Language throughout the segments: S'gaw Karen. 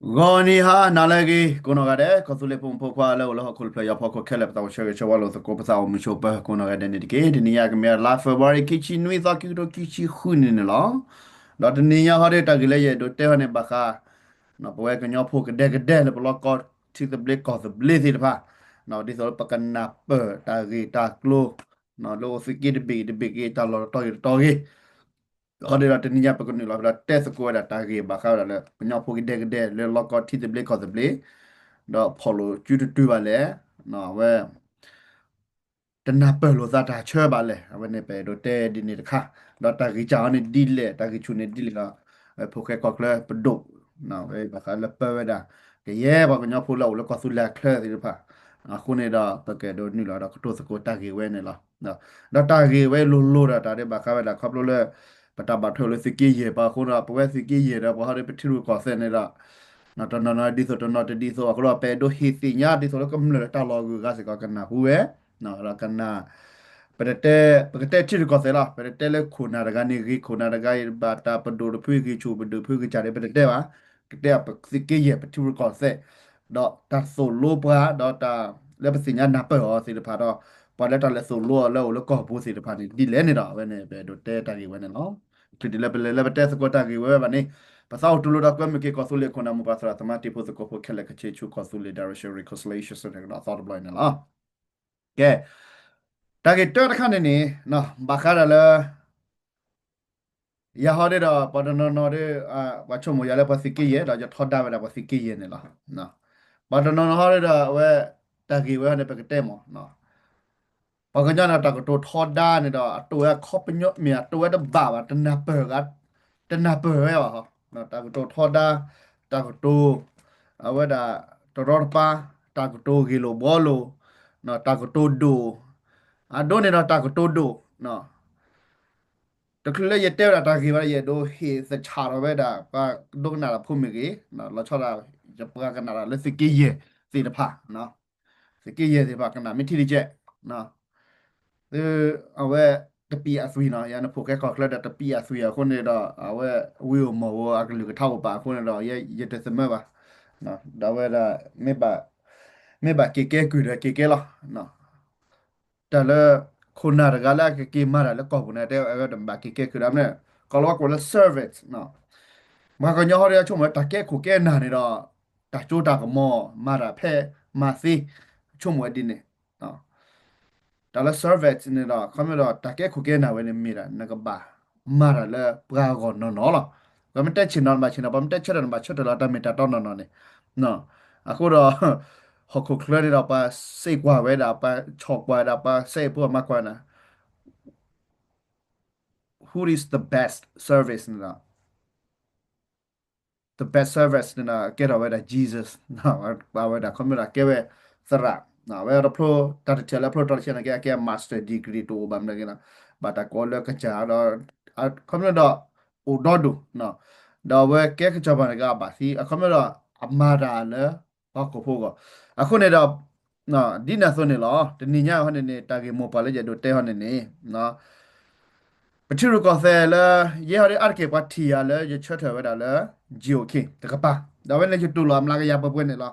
ဂီၤနံၤဟါနၤလၢအဂ့ၤ ကိးနီၢ်ဂၤဒဲး ကီၢ်သူလ့ၤဖိမုၣ်ဖိခွါလၢအိၣ်လၢဟီၣ်ခိၣ်တဖျၢၣ်ညါဖီခိၣ်ခဲလၢာ် ပသးအိၣ်ဆၢဂ့ၤဆၢဝါလိာ်သကိး ပသးအိၣ်မုာ်ဆိးပၢၤ ကိးနီၢ်ဂၤဒဲးန့ၣ်တက့ၢ်. တနံၤညါကမ့ၢ်လါ February ခံဆံနွံ သီခံကထိခံဆံဃုနံၣ်န့ၣ်လီၤ. ဒီးတနံၤညါဟီဒီးတၢ်ဂ့ၢ်လၢယအဲၣ်ဒိးတဲဟီန့ၣ် ဘၣ်ဃး ပဝဲကညီဖိကဒဲကဒဲလၢပလီၢ်ကီထံသဘျ့ကီၢ်သဘျ့သ့ၣ်တဖၣ် ဒ်သိးလၢပကနၢ်ပၢၢ်တၢ်ဂ့ၢ်တၢ်ကျိၤ လၢအိၣ်သုးက့တဘ့ၣ်တဘ့ၣ်က့ၤ တၢ်လီၢ်တတီၤဂ့ၤတတီၤဂ့ၤ အဃိန့ၣ်ဒီးတနံၤညါပကနုာ်လီၤဒီးတဲသကိးဝဲဒၣ်တၢ်ဂ့ၢ်ဘၣ်ဃးဝဲဒၣ်လၢ ကညီဖိကဒဲကဒဲလၢလီၢ်ကီထံသဘျ့ကီၢ်သဘျ့ ဒီးဖီၣ်လိာ်စုတတုၤဘၣ်လဲၣ် အဝဲ တနၢ်ပၢၢ်လိာ်သးတၢ်ဆၢဘၣ်လဲၣ် အဝဲန့ၣ်ပအဲၣ်ဒိးတဲဒ်န့ၣ်တခါ ဒီးတၢ်ဂံၢ်စၢ်အီၤန့ၣ်ဒ်လဲၣ် တၢ်ဂံၢ်ဆူၣ်န့ၣ်ဒ်လဲၣ်ဒီး ဖိၣ်ဃဲကီၢ်ချၢပဒိၣ် ဝဲဘၣ်ဃးလၢပၢဝဲဒၣ် ကယဲၢ်ပှၤကညီဖိလၢအိၣ်လၢကီၢ်သူလ့ၤအချၢသ့ၣ်တဖၣ် အဃိန့ၣ်ဒီး ပကအဲၣ်ဒိးနုာ်လီၤဒီးကတိၤသကိးတၢ်ဂ့ၢ်ဝဲန့ၣ်လီၤ. ဒီးတၢ်ဂ့ၢ်ဝဲလိၤလိၤဒီးတၢ်ဒ်ဘၣ်ဃးဝဲဒၣ်ခီဖျိလၢ ပတၢ်ဘၣ်ထွဲအိၣ်လၢသုးက့ယဲၢ်ပှၤအဃိဒီး ပဝဲသုးက့ယဲၢ်ဒီးပှၤဟီဒီးပထံရူၢ်ကီၢ်သဲးန့ၣ်ဒီး တနီၤနီၤဒ်သိးတနီၤတဒ်သိးအဃိဒီး ပအဲၣ်ဒိးဟ့ၣ်သ့ၣ်ညါဒ်သိးလၢကမျၢၢ်လၢတၢ်လီၢ်အဂုၤအဂၤစ့ၢ်ကီးကနၢ်ဟူဝဲ ဒီးကနၣ် ပတတဲ ပကတဲထံရူၢ်ကီၢ်သဲးလီၤ ပတတဲလၢခိၣ်နၢ်တဂၤန့ၣ်ဂ့ၤ ခိၣ်နၢ်တဂၤအံၤဘၣ်တၢ်ပဒိၣ်တဖုဂ့ၤ ဆူၣ်ပဒိၣ်တဖုဂ့ၤ ကၢ်န့ၣ် ပတတဲဘၣ် ကတဲအီၤပသုးက့ယဲၢ်ပထံရူၢ်ကီၢ်သဲး ဒီးတၢ်သိၣ်လိပှၤ ဒီးတၢ်လၢပသ့ၣ်ညါနၢ်ပၢၢ်အီၤသ့ၣ်တဖၣ်ဒီး ပှၤလၢတၢ်လဲၤသိၣ်လိအီၤလၢအိၣ်လၢကီၢ်ပူၤသ့ၣ်တဖၣ်န့ၣ် ဒ်လဲၣ်န့ၣ်ဒီး အဝဲန့ၣ် ပအဲၣ်ဒိးတဲတၢ်ဂ့ၢ်ဝဲန့ၣ်လီၤ. တုၤဒ်လဲၣ်ပလဲၤလၢပတဲသကိးတၢ်ဂ့ၢ်ဝဲဘၣ်န့ၣ် ပသးအိၣ်တူၢ်လိာ်ဒီးကွဲမုာ်က့ၤကီၢ်သူလ့ၤခိၣ်နၢ်မိၢ်ပၢ်သရၣ်သမါတံၤဖိသကိးဖိခဲလၢာ် ကချ့ၣ်ဆူၣ်ကီၢ်သူလ့ၤ Direction Reconciliation သ့ၣ်တဖၣ်ဒီးအသီတဘျီအံၤန့ၣ်လီၤ. ကဲ တၢ်ဂ့ၢ်တၢတခါန့ၣ်န့ၣ် ဘၣ်ဃးဒီးလၢ ယၤဟီဒီး ပှၤတနီၤနီၤဒီး ပှၤဆိကမိၣ်ယၤလၢပှၤသုးက့ယဲၢ် ဒီးယထီဒါဝဲဒၣ်ပှၤသုးက့ယဲၢ်န့ၣ်လီၤ. ပှၤတနီၤနီၤဟီဒီး အဝဲ တၢ်ဂ့ၢ်ဝဲန့ၣ် ပကတဲမး ပှၤကညီန့ၣ် တၢ်ကတိၤထီဒါန့ၣ်ဒီး အတိၢ်ဝဲအခီပညီမ့ၢ် အတိၢ်ဝဲတဘၣ်ဘၣ် တနၢ်ပၢၢ်ဝဲဘၣ် တၢ်ကတိၤထီဒါ တၢ်ကတိၤ အဝဲဒၣ် တရီတပါ တၢ်ကတိၤဂ့ၢ်လိာ်ဘှီလိာ် တၢ်ကတိၤဒိၣ် အဒိန့ၣ်ဒီးတၢ်ကတိၤဒိၣ် တချုးလၢယတဲဝဲဒၣ်တၢ်ဂ့ၢ်ဘၣ်ဒီး ယအဲၣ်ဒိးဟ့ၣ်သဆၣ်ထီၣ်ဝဲဒၣ် ပှၤဒိကနၣ်တၢ်ဖိမ့ၢ်ဂ့ၤ လီၤဆီဒၣ် ယပှၤကနၣ်တၢ်လၢသုးက့ယဲၢ်သ့ၣ်တဖၣ် သုးက့ယဲၢ်သ့ၣ်တဖၣ် ကနၣ်မ့ၢ်ထံတကဲး အဝဲတပံၤအသွံၣ်နီၤ ယၤနဖိၣ်ဃဲကီၢ်ချၢဒီးတပံၤအသွံၣ်အဃိန့ၣ်ဒီး အဝဲဝံဧိၤမီၢ်ဧိၤ အကလုၢ်ကထါအိၣ်ပာ်အဃိန့ၣ်ဒီး ယတသမၢဘၣ် ဒီးအဝဲဒၣ် မ့ၢ်ဘၣ်က့ၤကဲကုၢ်ဒီးက့ၤကဲလီၤ တၢ်လၢ ခိၣ်နၢ်တဂၤလၢအကက့ၤမၤတၢ်လၢကီၢ်ပူၤန့ၣ် တဲဝဲတဘၣ်က့ၤကဲကုၢ်ဒီးမ့ၢ် ကီၢ်လီၤဝဲကိးလၢ service ပှၤကညီဟီဒီးဆိကမိၣ်လၢတၢ်ကဲခိၣ်ကဲနၢ်န့ၣ်ဒီး တၢ်စိတၢ်ကမီၤ မၤတၢ်ဖဲမၤသ့ ဆိကမိၣ်ဝဲဒ်န့ၣ် တၢ်လၢ service န့ၣ်ဒီး ခီမ့ၢ်ဒီးတၢ်ကဲခိၣ်ကဲနၢ်ဝဲန့ၣ်မ့ၢ်ဒၣ် နကဘၣ်မၤတၢ်လၢပှၤဂီၢ်နီၢ်နီၢ်လီၤ. ပှၤမ့ၢ်တဲဆ့ၣ်နီၤနဘၣ်ဆ့ၣ်နီၤ ပှၤမ့ၢ်တဲဆၢထၢၣ်နဘၣ်ဆၢထၢၣ်လီၤ တၢ်မ့ၢ်တၢ်တီနီၢ်နီၢ်န့ၣ် အဃိဒီး ဟီၣ်ခိၣ်ချၢန့ၣ်ဒီး ပှၤစံးကွၢ်ဝဲဒၣ် ပှၤဆီၣ်ကွၢ်ဝဲဒၣ် ပှၤစဲးဖိမၤကွၢ်န့ၣ် Who is the best service န့ၣ်ဒီး the best service န့ၣ်ဒီး ကဲထီၣ်ဝဲဒၣ် Jesus ပာ်ဝဲဒၣ် ခီမ့ၢ်ဒၣ်ကဲဝဲသရၣ် အဝဲတဖျိ တၢ်တထံၣ်လၢဖျိတီတဆံန့ၣ် ကဲအကဲ master degree တအိၣ်ဘၣ်မနုၤက့ၤ ဘၣ်တၢ်ကိးလၢကစၢ်ဒီး ခီမ့ၢ်ဒီး အိၣ်ဒီဒူၣ် ဒီးအဝဲကဲကစီၤပၤတဂၤအဘၣ်သံ အခီမ့ၢ်ဒီး အမၤတၢ်လၢ ဟီၣ်ခိၣ်ဖိအဂီၢ် အဃိန့ၣ်ဒီး ဒ်န့ၣ်အသိးန့ၣ်လီၤ တနံၤညါဟီန့ၣ်န့ၣ် တၢ်ဂ့ၢ်မိၢ်ပှၢ်လၢယအဲၣ်ဒိးတဲဟီန့ၣ်န့ၣ် ပထံရူၢ်ကီၢ်သဲးလၢ ယဲဟီဒ်အါတက့ၢ်ပှၤထံၣ်ယၤလၢယဆၢထၢၣ်ဝဲဒၣ်လၢ GOK တကပၤ ဒီးအဝဲန့ၣ်ယတူၢ်လိာ်အမျးကယၤပှဲၤပှဲၤန့ၣ်လီၤ.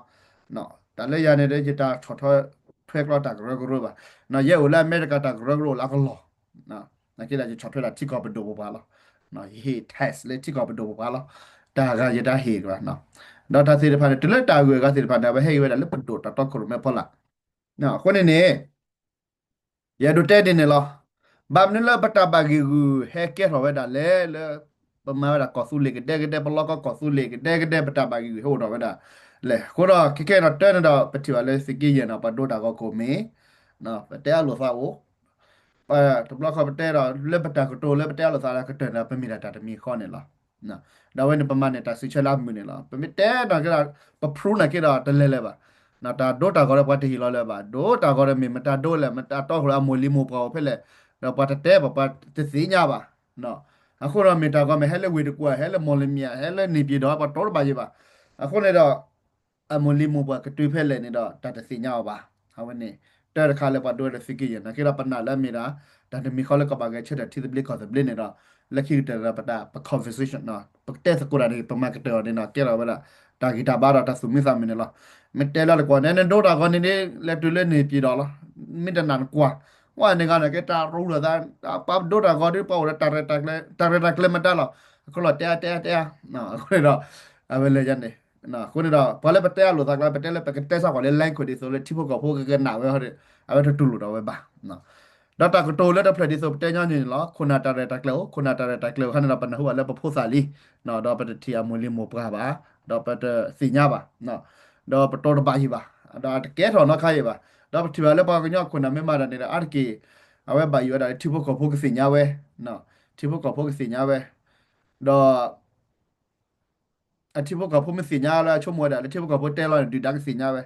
တၢ်လၢယၤန့ၣ်ဒီး ယတၢ်ဆီၣ်ထွဲထွဲကျီတၢ်ကရၢကရိဘၣ်. ယဲအိၣ်လၢအမဲရကၤတၢ်ကရၢကရိအိၣ်လၢအကလီၢ် နာ်က့ဒီး ယဆီၣ်ထွဲဒၣ်ထံကီၢ်ပဒိၣ်ပပှၤလီၤ. ယဟ့ၣ် tax လၢထံကီၢ်ပဒိၣ်ပပှၤလီၤ. တၢ်ဂၤယတၢ်ဟ့ၣ်ကလီၤ. ဒီးတၢ်သ့ၣ်တဖၣ်န့ၣ် တုၤလၢတၢ်ဂုၤအဂၤသ့ၣ်တဖၣ်န့ၣ် အဝဲဟဲက့ၤဝဲဒၣ်လၢပဒိၣ်တၢ်တီခိၣ်ရိၣ်မဲဖီလာ်. အဃိန့ၣ်န့ၣ် ယအဲၣ်ဒိးတဲဒ်န့ၣ်လီၤ. ဘၣ်မနုၤလၢပတၢ်ဘၣ်ဂံာ်ဂူာ်ဟဲကဲထီၣ်ဝဲဒၣ်လဲၣ်လၢ ပမၤဝဲဒၣ်ကီၢ်သူလ့ၤကဒဲကဒဲ ပလီၢ်ကီကီၢ်သူလ့ၤကဒဲကဒဲ ပတၢ်ဘၣ်ဂံာ်ဂူာ်ဟဲအိၣ်ထီၣ်ဝဲဒၣ်လဲၣ်. အဃိဒီးခဲကဲဒီးတၢ်န့ၣ်ဒီး ပထံၣ်ဘၣ်လၢသုးက့ယဲၢ်န့ၣ် ပှၤဒိတၢ်ဂီၤကိၣ်မ့ၢ် ပတဲအလိာ်သးအိၣ် တဘျီခီပတဲဒီး လၢပတၢ်ကတိၤလၢပတဲအလိာ်သးဒီးကတၢၢ်န့ၣ် ပမ့ၢ်ဒၣ်တၢ်တမံၤဃီန့ၣ်လီၤ. ဒီးအဝဲန့ၣ်ပမၤန့ၢ်တၢ်စံးဆၢလၢအမုာ်န့ၣ်လီၤ. ပမ့ၢ်တဲနာ်က့ဒီး ပ prove နာ်က့ဒီးတလဲၤလၢၤဘၣ်. တၢ်ဒိတၢ်ဂီၤဒီးပှၤတဟ့ၣ်လီၤလၢၤဘၣ်. ဒိတၢ်ဂီၤဒီးမ့ၢ်မတၤဒိလဲၣ် မတၤတီခိၣ်လၢအမိၢ်လံၤမိၢ်ပှၢ်အိၣ်ဖဲလဲၣ် ဒီးပှၤတတဲဘၣ် ပှၤတသ့ၣ်ညါဘၣ်. အဃိဒီးမ့ၢ်တၢ်ဂီၤမ့ၢ်ဟဲလၢဝ့ၢ်တကူၣ် ဟဲလၢမီၢ်လမၠဲၣ် ဟဲလၢန့ၣ်ပၠ့ၤဒီး ပှၤတီတဘၣ်ယံၤဘၣ်. အဃိန့ၣ်ဒီး အမိၢ်လံၤမိၢ်ပှၢ်ကတုၤဖဲလဲၣ်န့ၣ်ဒီး တၢ်တသ့ၣ်ညါအီၤဘၣ်. အဝဲန့ၣ် တၢ်တခါလၢပှၤဒိဝဲဒၣ်သုးက့ယဲၢ် နာ်က့ဒီးပနာ်လၢအမ့ၢ်ဒၣ် တၢ်တမံၤဃီလၢကဘၣ်ဂဲၤဆၢထၢၣ်ထံသဘျ့ကီၢ်သဘျ့န့ၣ်ဒီး လၢခံကတၢၢ်ဒီးပတၢ် ပ conversation ပကတဲသကိးတၢ်န့ၣ် ပမၤကတၢၢ်အီၤန့ၣ်နီၤ ကဲထီၣ်ဝဲဒၣ် တၢ်ဂံၢ်တၢ်ဘါဒီးတၢ်သူၣ်မံသးမုာ်န့ၣ်လီၤ. မ့ၢ်တဲလၢတကွီၢ်န့ၣ် နဒိတၢ်ဂီၤန့ၣ်န့ၣ် လဲၤတုၤလၢန့ၣ်ပၠံၣ်ဒီးလီၤ. မ့ၢ်တနာ်နကွၢ် ဝဲန့ၣ်ဂၤန့ၣ် ကဲတၢ်ရူလိာ်သး ပှၤဒိတၢ်ဂီၤဒီး ပှၤအိၣ်ဒီးတၢ်ရဲၣ်တၢ်ကျဲၤ တၢ်ရဲၣ်တၢ်ကျဲၤမတၤလီၤ. အဃိလီၤ တဲအါတဲအါတဲအါ အဃိန့ၣ်ဒီး အဝဲလဲၤယါန့ၣ် အဃိန့ၣ်ဒီး ပှၤလၢပတဲအလိာ်သးကျါ ပတဲလၢပကတဲစ့ၢ်ကီးလၢ language ဒ်သိးလၢထံဖိကီၢ်ဖိကကနၣ်ဝဲဟီဒီး အဝဲတတူၢ်လိာ်ဒီးဝဲဘၣ်. ဒီးတၢ်ကတိၤလၢတဖျၢၣ်ဒ်သိးပတဲညီနုၢ်န့ၣ်လီၤ. ခိၣ်နၢ်တၢ်ရဲၣ်တၢ်ကျဲၤအိၣ် ခိၣ်နၢ်တၢ်ရဲၣ်တၢ်ကျဲၤအိၣ်ခါန့ၣ်ဒီး ပနၢ်ဟူဘၣ်လၢပဖိသၣ်လံ, ဒီးပတထံၣ်အမိၢ်လံၤမိၢ်ပှၢ်ဘၣ်, ဒီးပတသ့ၣ်ညါဘၣ်, ဒီးပတိတဘၣ်ယံၤဘၣ်, ဒီးအတကဲထီၣ်နီတခါအံၤဘၣ်. ဒီးပထံၣ်ဘၣ်လၢပှၤကညီခိၣ်နၢ်မ့ၢ်မၤတၢ်န့ၣ်ဒီး အါတက့ၢ် အဝဲဘၣ်ယိၣ်ဝဲဒၣ်လၢထံဖိကီၢ်ဖိကသ့ၣ်ညါဝဲ, ထံဖိကီၢ်ဖိကသ့ၣ်ညါဝဲ, ဒီး အထံဖိကီၢ်ဖိမ့ၢ်သ့ၣ်ညါလၢအဆိကမိၣ်ဝဲဒၣ်လၢထံဖိကီၢ်ဖိတဲလီၤန့ၣ် ဒုၣ်ဒါကသ့ၣ်ညါဝဲ,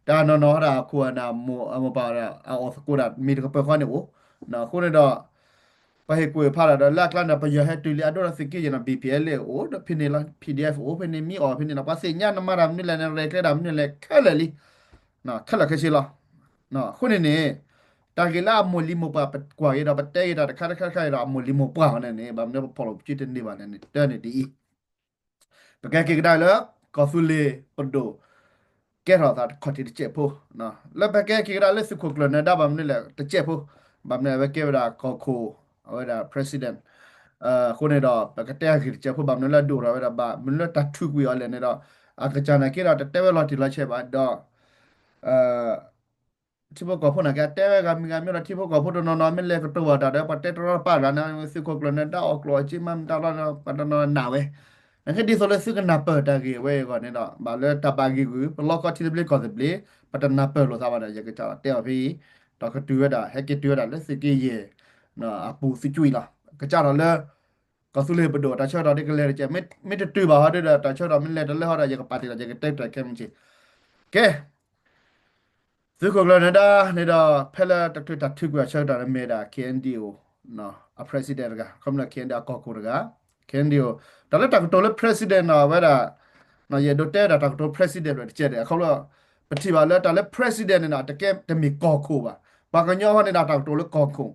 တၢ်နီၢ်နီၢ်ဟီဒၣ်အခိၣ်အနၢ်မိၢ်အမိၢ်ပၢ်ဒီး အအီၣ်သကိးတၢ်မ့ၢ်တကပၢၤဃီန့ၣ်အိၣ်, အဃိန့ၣ်ဒီး ပှၤဟ့ၣ်ကူၣ်ဟ့ၣ်ဖးတၢ်ဒီး လၢအကျါန့ၣ် ပယီၤဟဲတုၤလံ အဒိဒီးသုးက့ယဲၢ်နီၤ ဘံၣ်ပံၣ်အဲလ့ၣ်အိၣ်ဒီးဖဲန့ၣ်လီၤ, ပံၣ်ဒံၣ်အဲၣ်ဖ်အိၣ်ဖဲန့ၣ် မ့ၢ်အီၣ်ဖဲန့ၣ်လီၤ, ပှၤသ့ၣ်ညါနမၤတၢ်မနုၤလဲၣ် နရဲၣ်ကျဲၤတၢ်မနုၤလဲၣ် ခဲလၢာ်လံ, ခဲလၢာ်ခဲဆ့လီၤ. အဃိန့ၣ်န့ၣ် တၢ်ဂ့ၢ်လၢအမိၢ်လံၤမိၢ်ပှၢ်ပကွၢ်က့ၤဒီး ပတဲက့ၤတၢ်တခါတခါတခါအံၤဒီး အမိၢ်လံၤမိၢ်ပှၢ်အီၤန့ၣ်န့ၣ် ဘၣ်မနုၤပဖီၣ်လိာ်ပစုတန့ၢ်ဘၣ်န့ၣ်န့ၣ် တၢ်န့ၣ်ဒ်အံၤ ပကဲက့ၤကဒါလၢ ကီၢ်သူလ့ၤပဒိၣ် ကဲထီၣ်သးတခီၣ်ထံးတစဲးဖိ, လၢပကဲက့ၤကဒါလၢသုးခိၣ်ကျၢၢ်နၢၤဒါဘၣ်မနုၤလဲၣ်တစဲးဖိ, ဘၣ်မနုၤအဝဲကဲဝဲဒၣ်ကီၢ်ခိၣ်, အဝဲဒၣ် president, အဃိန့ၣ်ဒီး ပကတဲအဂ့ၢ်တစဲးဖိ ဘၣ်မနုၤလၢအဒိၣ်ထီၣ်ဝဲဒၣ် ဘၣ်မနုၤလၢတၢ်ထုးကွံာ်အီၤလဲၣ်န့ၣ်ဒီး အကစၢ်နာ်က့ဒီးတတဲဝဲလီၤတံၢ်လီၤဆဲးဘၣ်ဒီး ထံဖိကီၢ်ဖိနာ်က့ အတဲဝဲဂၤမံၤဂၤမံၤဒီး ထံဖိကီၢ်ဖိတနီၤနီၤ မ့ၢ်လဲၤကတိၤဘၣ်တၢ်ဒီး ပှၤတဲတရီတပါတဂၤန့ၣ် သုးခိၣ်ကျၢၢ်နၢၤဒါအီၣ်ကျိၣ်အီၣ်စ့မၤမတၤလီၤဒီး ပှၤတနီၤနာ်ဝဲ, နာ်က့ဒ်သိးလၢသုကနၢ်ပၢၢ်တၢ်ဂ့ၢ်ဝဲအံၤအဂီၢ်န့ၣ်ဒီး ဘၣ်လၢတၢ်ဘၣ်ဂ့ၢ်ဂုာ် ပလီၢ်ကီထံသဘျ့ကီၢ်သဘျ့ ပတနၢ်ပၢၢ်လိာ်သးဘၣ်ဒီး ယကစၢ်လီၤတဲအီၤဖဲအံၤ, ဒီးကတုၤဝဲဒၣ် ဟဲက့ၤတုၤဝဲဒၣ်လၢသုးက့ယဲၢ် အပူၤသုကွံာ်လီၤ. ကစၢ်ထီၣ်လၢ ကီၢ်သူလ့ၤပဒိၣ်တၢ်ဆၢကတီၢ်ဒ်ကလဲၤတကဲး, မ့ၢ်တတုၤဘၣ်ဟီဒ်ဒီး တၢ်ဆၢကတီၢ်မ့ၢ်လဲၤတလၢဟီဒီး ယကပာ်တ့ၢ်လီၤ ယကတဲတၢ်ခဲမုၢ်ဆ့ၣ်, ကဲ သုးခိၣ်ကျၢၢ်နၢၤဒါန့ၣ်ဒီး ဖဲလၢတချုးတၢ်ထုးကွံာ်အဆၢကတီၢ်န့ၣ် မ့ၢ်ဒၣ် KNDO အ president တဂၤ, ခီဖျိ KNDO အကီၢ်ခိၣ်တဂၤ, KNDO တၢ်လၢတၢ်ကတိၤလၢ president နီၤ အဝဲဒၣ် ယအဲၣ်ဒိးတဲဒၣ်တၢ်ကတိၤ president တကဲးန့ၣ် အခီဖျိ ပထံၣ်ဘၣ်လၢတၢ်လၢ president န့ၣ်ဒီး တကဲတမ့ၢ်ကီၢ်ခိၣ်ဘၣ်. ပှၤကညီဟီန့ၣ်ဒီးတၢ်ကတိၤလၢကီၢ်ခိၣ်,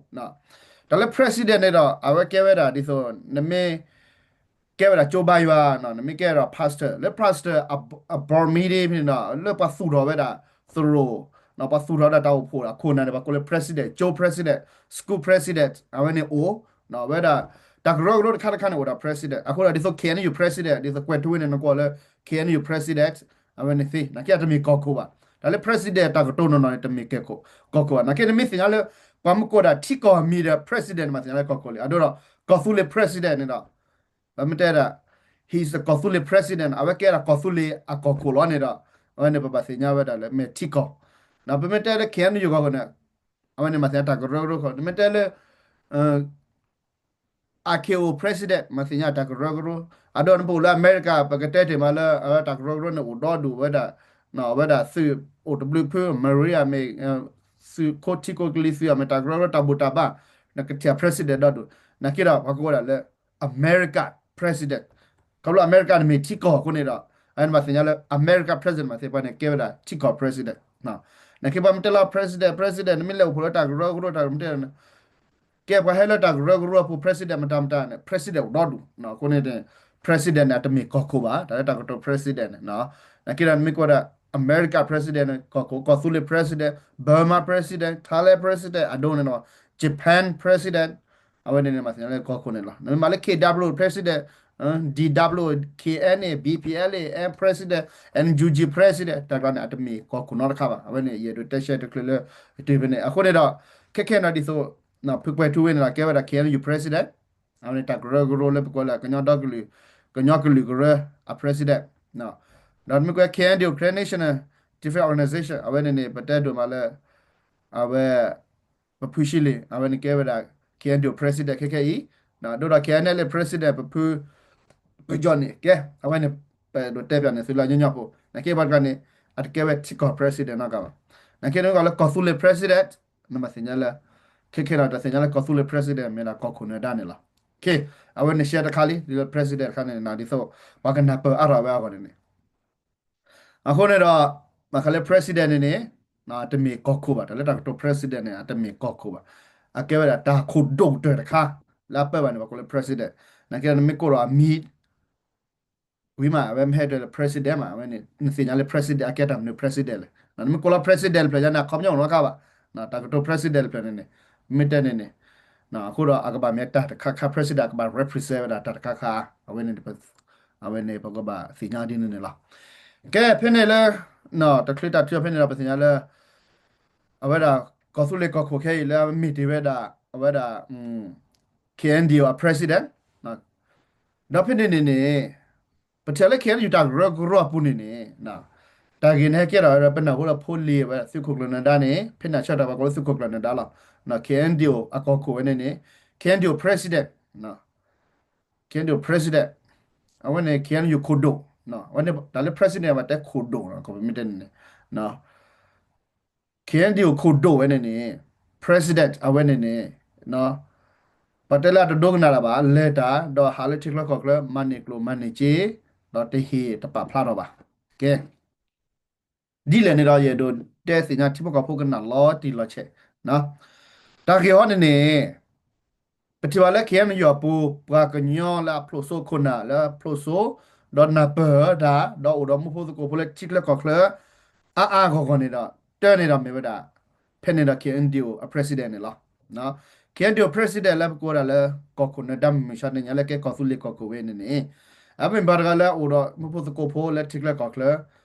တၢ်လၢ president န့ၣ်ဒီး အဝဲကဲဝဲဒၣ်ဒ်သိး နမ့ၢ် ကဲဝဲဒၣ်ကၠိဘါယွၤ, နမ့ၢ်ကဲဒၣ် pastor လၢ pastor အ board meeting ဖဲန့ၣ်ဒီး လၢပှၤသူၣ်ထီၣ်ဝဲဒၣ်သရိာ်, ပှၤသူၣ်ထီၣ်ဝဲဒၣ်တၢ်အိၣ်ဖှိၣ်အခိၣ်နၢ်န့ၣ် ပှၤကိးလၢ president, ကၠိ president, school president အဝဲန့ၣ်အိၣ်, ဝဲဒၣ် တၢ်ကရၢကရိတခါတခါန့ၣ်အိၣ်ဒီး president အဃိဒီးဒ်သိး KNU president ဒ်သိးကွဲၤထူဝ့န့ၣ် နကိးလၢ KNU president အဝဲန့ၣ်သ့, နာ်က့အတမ့ၢ်ကီၢ်ခိၣ်ဘၣ်. တၢ်လၢ president တၢ်ကတိၤနီၢ်နီၢ်န့ၣ် တမ့ၢ်ကီၢ်ခိၣ်ဘၣ်. နာ်က့နမ့ၢ်သ့ၣ်ညါလၢ ပှၤမ့ၢ်ကိးဒၣ်ထံကီၢ်မံၤဒီး president မၤသ့ၣ်ညါလၢကီၢ်ခိၣ်လံ. အဒိဒီး ကီၢ်သူလ့ၤ president န့ၣ်ဒီး ပမ့ၢ်တဲဒၣ် he is the ကီၢ်သူလ့ၤ president အဝဲကဲဒၣ်ကီၢ်သူလ့ၤအကီၢ်ခိၣ်လီၤန့ၣ်ဒီး အဝဲန့ၣ်ပဘၣ်သ့ၣ်ညါဝဲဒၣ်လၢမ့ၢ်ထံကီၢ်, ဒီးပမ့ၢ်တဲလၢ KNU ကီၢ်ခိၣ်န့ၣ် အဝဲန့ၣ်မၤသ့ၣ်ညါတၢ်ကရၢကရိခိၣ်, နမ့ၢ်တဲလၢ ICAO president မၤသ့ၣ်ညါတၢ်ကရၢကရိ, အဒိနပအိၣ်လၢအမဲရကၤ ပကတဲတ့ၢ်မးလၢ အဝဲတၢ်ကရၢကရိန့ၣ်အိၣ်ဒီဒူၣ်ဝဲဒၣ်, အဝဲဒၣ်သုးအိၣ်တဘျုးဖု Marine အမ့ၢ် သုးခိၣ်ထံခိၣ်ကလံၤသုးအမ့ၢ် တၢ်ကရၢကရိတၢ်ဘူၣ်တၢ်ဘါ, နကထံၣ် president ဒီဒူၣ်, နာ်က့ဒီးပှၤကိးဝဲဒၣ်လၢ အမဲရကၤ president, ခီဖျိအမဲရကၤန့ၣ်မ့ၢ်ထံကီၢ်အဃိန့ၣ်ဒီး အဝဲန့ၣ်မၤသ့ၣ်ညါလၢ အမဲရကၤ president မၤသ့ၣ်ပှၤန့ၣ်ကဲဝဲဒၣ်ထံကီၢ် president, နာ်က့ပှၤမ့ၢ်တဲလီၤ president president နမ့ၢ်လဲၤအိၣ်ဖှိၣ်လၢတၢ်ကရၢကရိတၢ်မ့ၢ်တဲ ကဲပှၤဟဲလၢတၢ်ကရၢကရိအပူၤ president မတၤမတၤန့ၣ် president အိၣ်ဒီဒူၣ်, အဃိန့ၣ် president န့ၣ် အတမ့ၢ်ကီၢ်ခိၣ်ဘၣ်, တၢ်လၢတၢ်ကတိၤ president န့ၣ်, နာ်က့ဒီးနမ့ၢ်ကွၢ်ဒၣ် အမဲရကၤ president န့ၣ် ကီၢ်ခိၣ်, ကီၢ်သူလ့ၤ president, Burma president, Thailand president အဒိန့ၣ်ဒီး Japan president, အဝဲန့ၣ်မၤသ့ၣ်ညါလၢကီၢ်ခိၣ်န့ၣ်လီၤ. နမ့ၢ်မၤလၢ KW president, DW, KNA, BPLA, M president, NUG president တၢ်ကျါန့ၣ် အတမ့ၢ်ကီၢ်ခိၣ်နီတခါဘၣ်. အဝဲန့ၣ် ယအဲၣ်ဒိးတဲရှဲတချုးလၢ တုၤဖဲန့ၣ် အဃိန့ၣ်ဒီး ခဲခဲန့ၣ်ဒ်သိး ဖုကွဲၤထူဝ့န့ၣ်ဒီး ကဲဝဲဒၣ် KNU president, အဝဲန့ၣ်တၢ်ကရၢကရိလၢပကိးလၢ ကညီဒီကလုာ်, ကညီကလုာ်ကရၢအ president, ဒီးမ့ၢ်ကွဲး KNDO Karen National Defense Organization အဝဲန့ၣ်န့ၣ် ပတဲဒိၣ်မးလၢ အဝဲ ပဖုၣ်ဆံလ့ၣ် အဝဲန့ၣ်ကဲဝဲဒၣ် KNDO president ခဲခဲအံၤ, ဒိၣ်ဒီး KNLA president ပဖု ပယီၤန့ၣ် ကဲ အဝဲန့ၣ် ပဒိးတဲပၠးန့ၢ်သုလၢညီညီဖိ, နာ်က့ပှၤတဂၤန့ၣ် အတကဲဝဲထံကီၢ် president နီတဂၤဘၣ်. နာ်က့န့ၣ်ကီးလၢကီၢ်သူလ့ၤ president, နမၤသ့ၣ်ညါလၢ ခဲခဲဒီးတၢ်သ့ၣ်ညါလၢကီၢ်သူလ့ၤ president မ့ၢ်ဒၣ်ကီၢ်ခိၣ်နၢၤဒါန့ၣ်လီၤ. ခဲ အဝဲန့ၣ်ရှဲတခါလံ ဒ်လၢ president တခါန့ၣ် နဒ်သိး ပှၤကနၢ်ပၢၢ်အါထီၣ်ဝဲအဂီၢ်န့ၣ်န့ၣ် အဃိန့ၣ်ဒီး ဘၣ်ဃးလၢ president န့ၣ်န့ၣ် တမ့ၢ်ကီၢ်ခိၣ်ဘၣ်, တၢ်လၢတၢ်ကတိၤ president န့ၣ် အတမ့ၢ်ကီၢ်ခိၣ်ဘၣ်, အကဲဝဲဒၣ်တၢ်ခိၣ်ဒိၣ်ကတၢၢ်တခါ, လၢအပၢၢ်ဘၣ်န့ၣ် ပှၤကိးလၢ president, နာ်က့ဒီးနမ့ၢ်ကိးဒီးအမံၤ ဝံၤမး အဝဲမ့ၢ်ဟဲတဲလၢ president မး အဝဲန့ၣ် နသ့ၣ်ညါလၢ president အကဲတၢ်မနုၤ president လဲၣ်. နမ့ၢ်ကိးလီၤ president တဖျၢၣ်ညါန့ၣ် အခီပညီအိၣ်နီတခါဘၣ်. တၢ်ကတိၤ president တဖျၢၣ်န့ၣ်န့ၣ် မ့ၢ်တဲန့ၣ်န့ၣ် အဃိဒီးအကဘၣ်မ့ၢ်တၢ်တခါခါ president အကဘၣ် represent ဝဲဒၣ်တၢ်တခါခါ အဝဲန့ၣ် အဝဲန့ၣ် ပကဘၣ်သ့ၣ်ညါဒ်န့ၣ်န့ၣ်လီၤ. ကဲ ဖဲန့ၣ်လၢ တချုးတၢ်ထုးဖဲန့ၣ်ဒီး ပသ့ၣ်ညါလၢ အဝဲဒၣ် ကီၢ်သူလ့ၤကီၢ်ခိၣ်ခဲအံၤလၢအမ့ၢ်တ့ၢ်ဝဲဒၣ် အဝဲဒၣ် K N D O အ president ဒီးဖဲန့ၣ်န့ၣ်န့ၣ် ပထံၣ်လၢ K N U တၢ်ကရၢကရိအပူၤန့ၣ်န့ၣ် တၢ်ဂ့ၢ်န့ၣ်ဟဲကဲထီၣ်ဝဲဒၣ် ပနၢ်ဟူဒီးဖိလံၤဝဲ သုးခိၣ်ကျၢၢ်နၢၤဒါန့ၣ် ဖဲန့ၣ်အဆၢကတီၢ်ပှၤကိးလၢသုးခိၣ်ကျၢၢ်နၢၤဒါလီၤ. K N D O အကီၢ်ခိၣ်ဝဲန့ၣ်န့ၣ် K N D O president, K N D O president အဝဲန့ၣ် K N U ခိၣ်ဒိၣ်, အဝဲန့ၣ်တၢ်လၢ president ဘၣ်တဲခိၣ်ဒိၣ် ပမ့ၢ်တဲန့ၣ်န့ၣ် K N D O ခိၣ်ဒိၣ်ဝဲန့ၣ်န့ၣ် president အဝဲန့ၣ်န့ၣ် ပတဲလၢအတဒိကနၣ်တၢ်ဘၣ် လဲၤတၢ် ဒီးဟးလၢထံချၢကီၢ်ချၢ မၤန့ၢ်ကျိၣ်မၤန့ၢ်စ့ ဒီးတဟ့ၣ်တပာ်ဖျါထီၣ်ဘၣ်. ကဲ ဒ်လဲၣ်န့ၣ်ဒီး ယအဲၣ်ဒိးတဲသ့ၣ်ညါထံဖိကီၢ်ဖိကနၣ်လီၤတံၢ်လီၤဆဲး တၢ်ဂ့ၢ်ဟီန့ၣ်န့ၣ် ပထံၣ်ဘၣ်လၢ K N U အပူၤ ပှၤကညီလၢအဖျိၣ်စိခိၣ်နၢ်လၢအဖျိၣ်စိ ဒီးနၢ်ပၢၢ်တၢ် ဒီးအိၣ်ဒီးမူဖိသကိးဖိလၢထံချၢကီၢ်ချၢ အါအါဂီၢ်ဂီၢ်န့ၣ်ဒီး တၢ်န့ၣ်ဒီးမ့ၢ်ဝဲဒၣ် ဖဲန့ၣ်ဒီး K N D O အ president န့ၣ်လီၤ. K N D O president လၢပကိးဒၣ်လၢ ကီၢ်ခိၣ်နၢၤဒါမုၢ်မဆါတနံၤညါလၢကဲကီၢ်သူလ့ၤကီၢ်ခိၣ်ဝဲန့ၣ်န့ၣ် အမ့ၢ်ပှၤတဂၤလၢအအိၣ်ဒီးမူဖိသကိးဖိလၢထံချၢကီၢ်ချၢ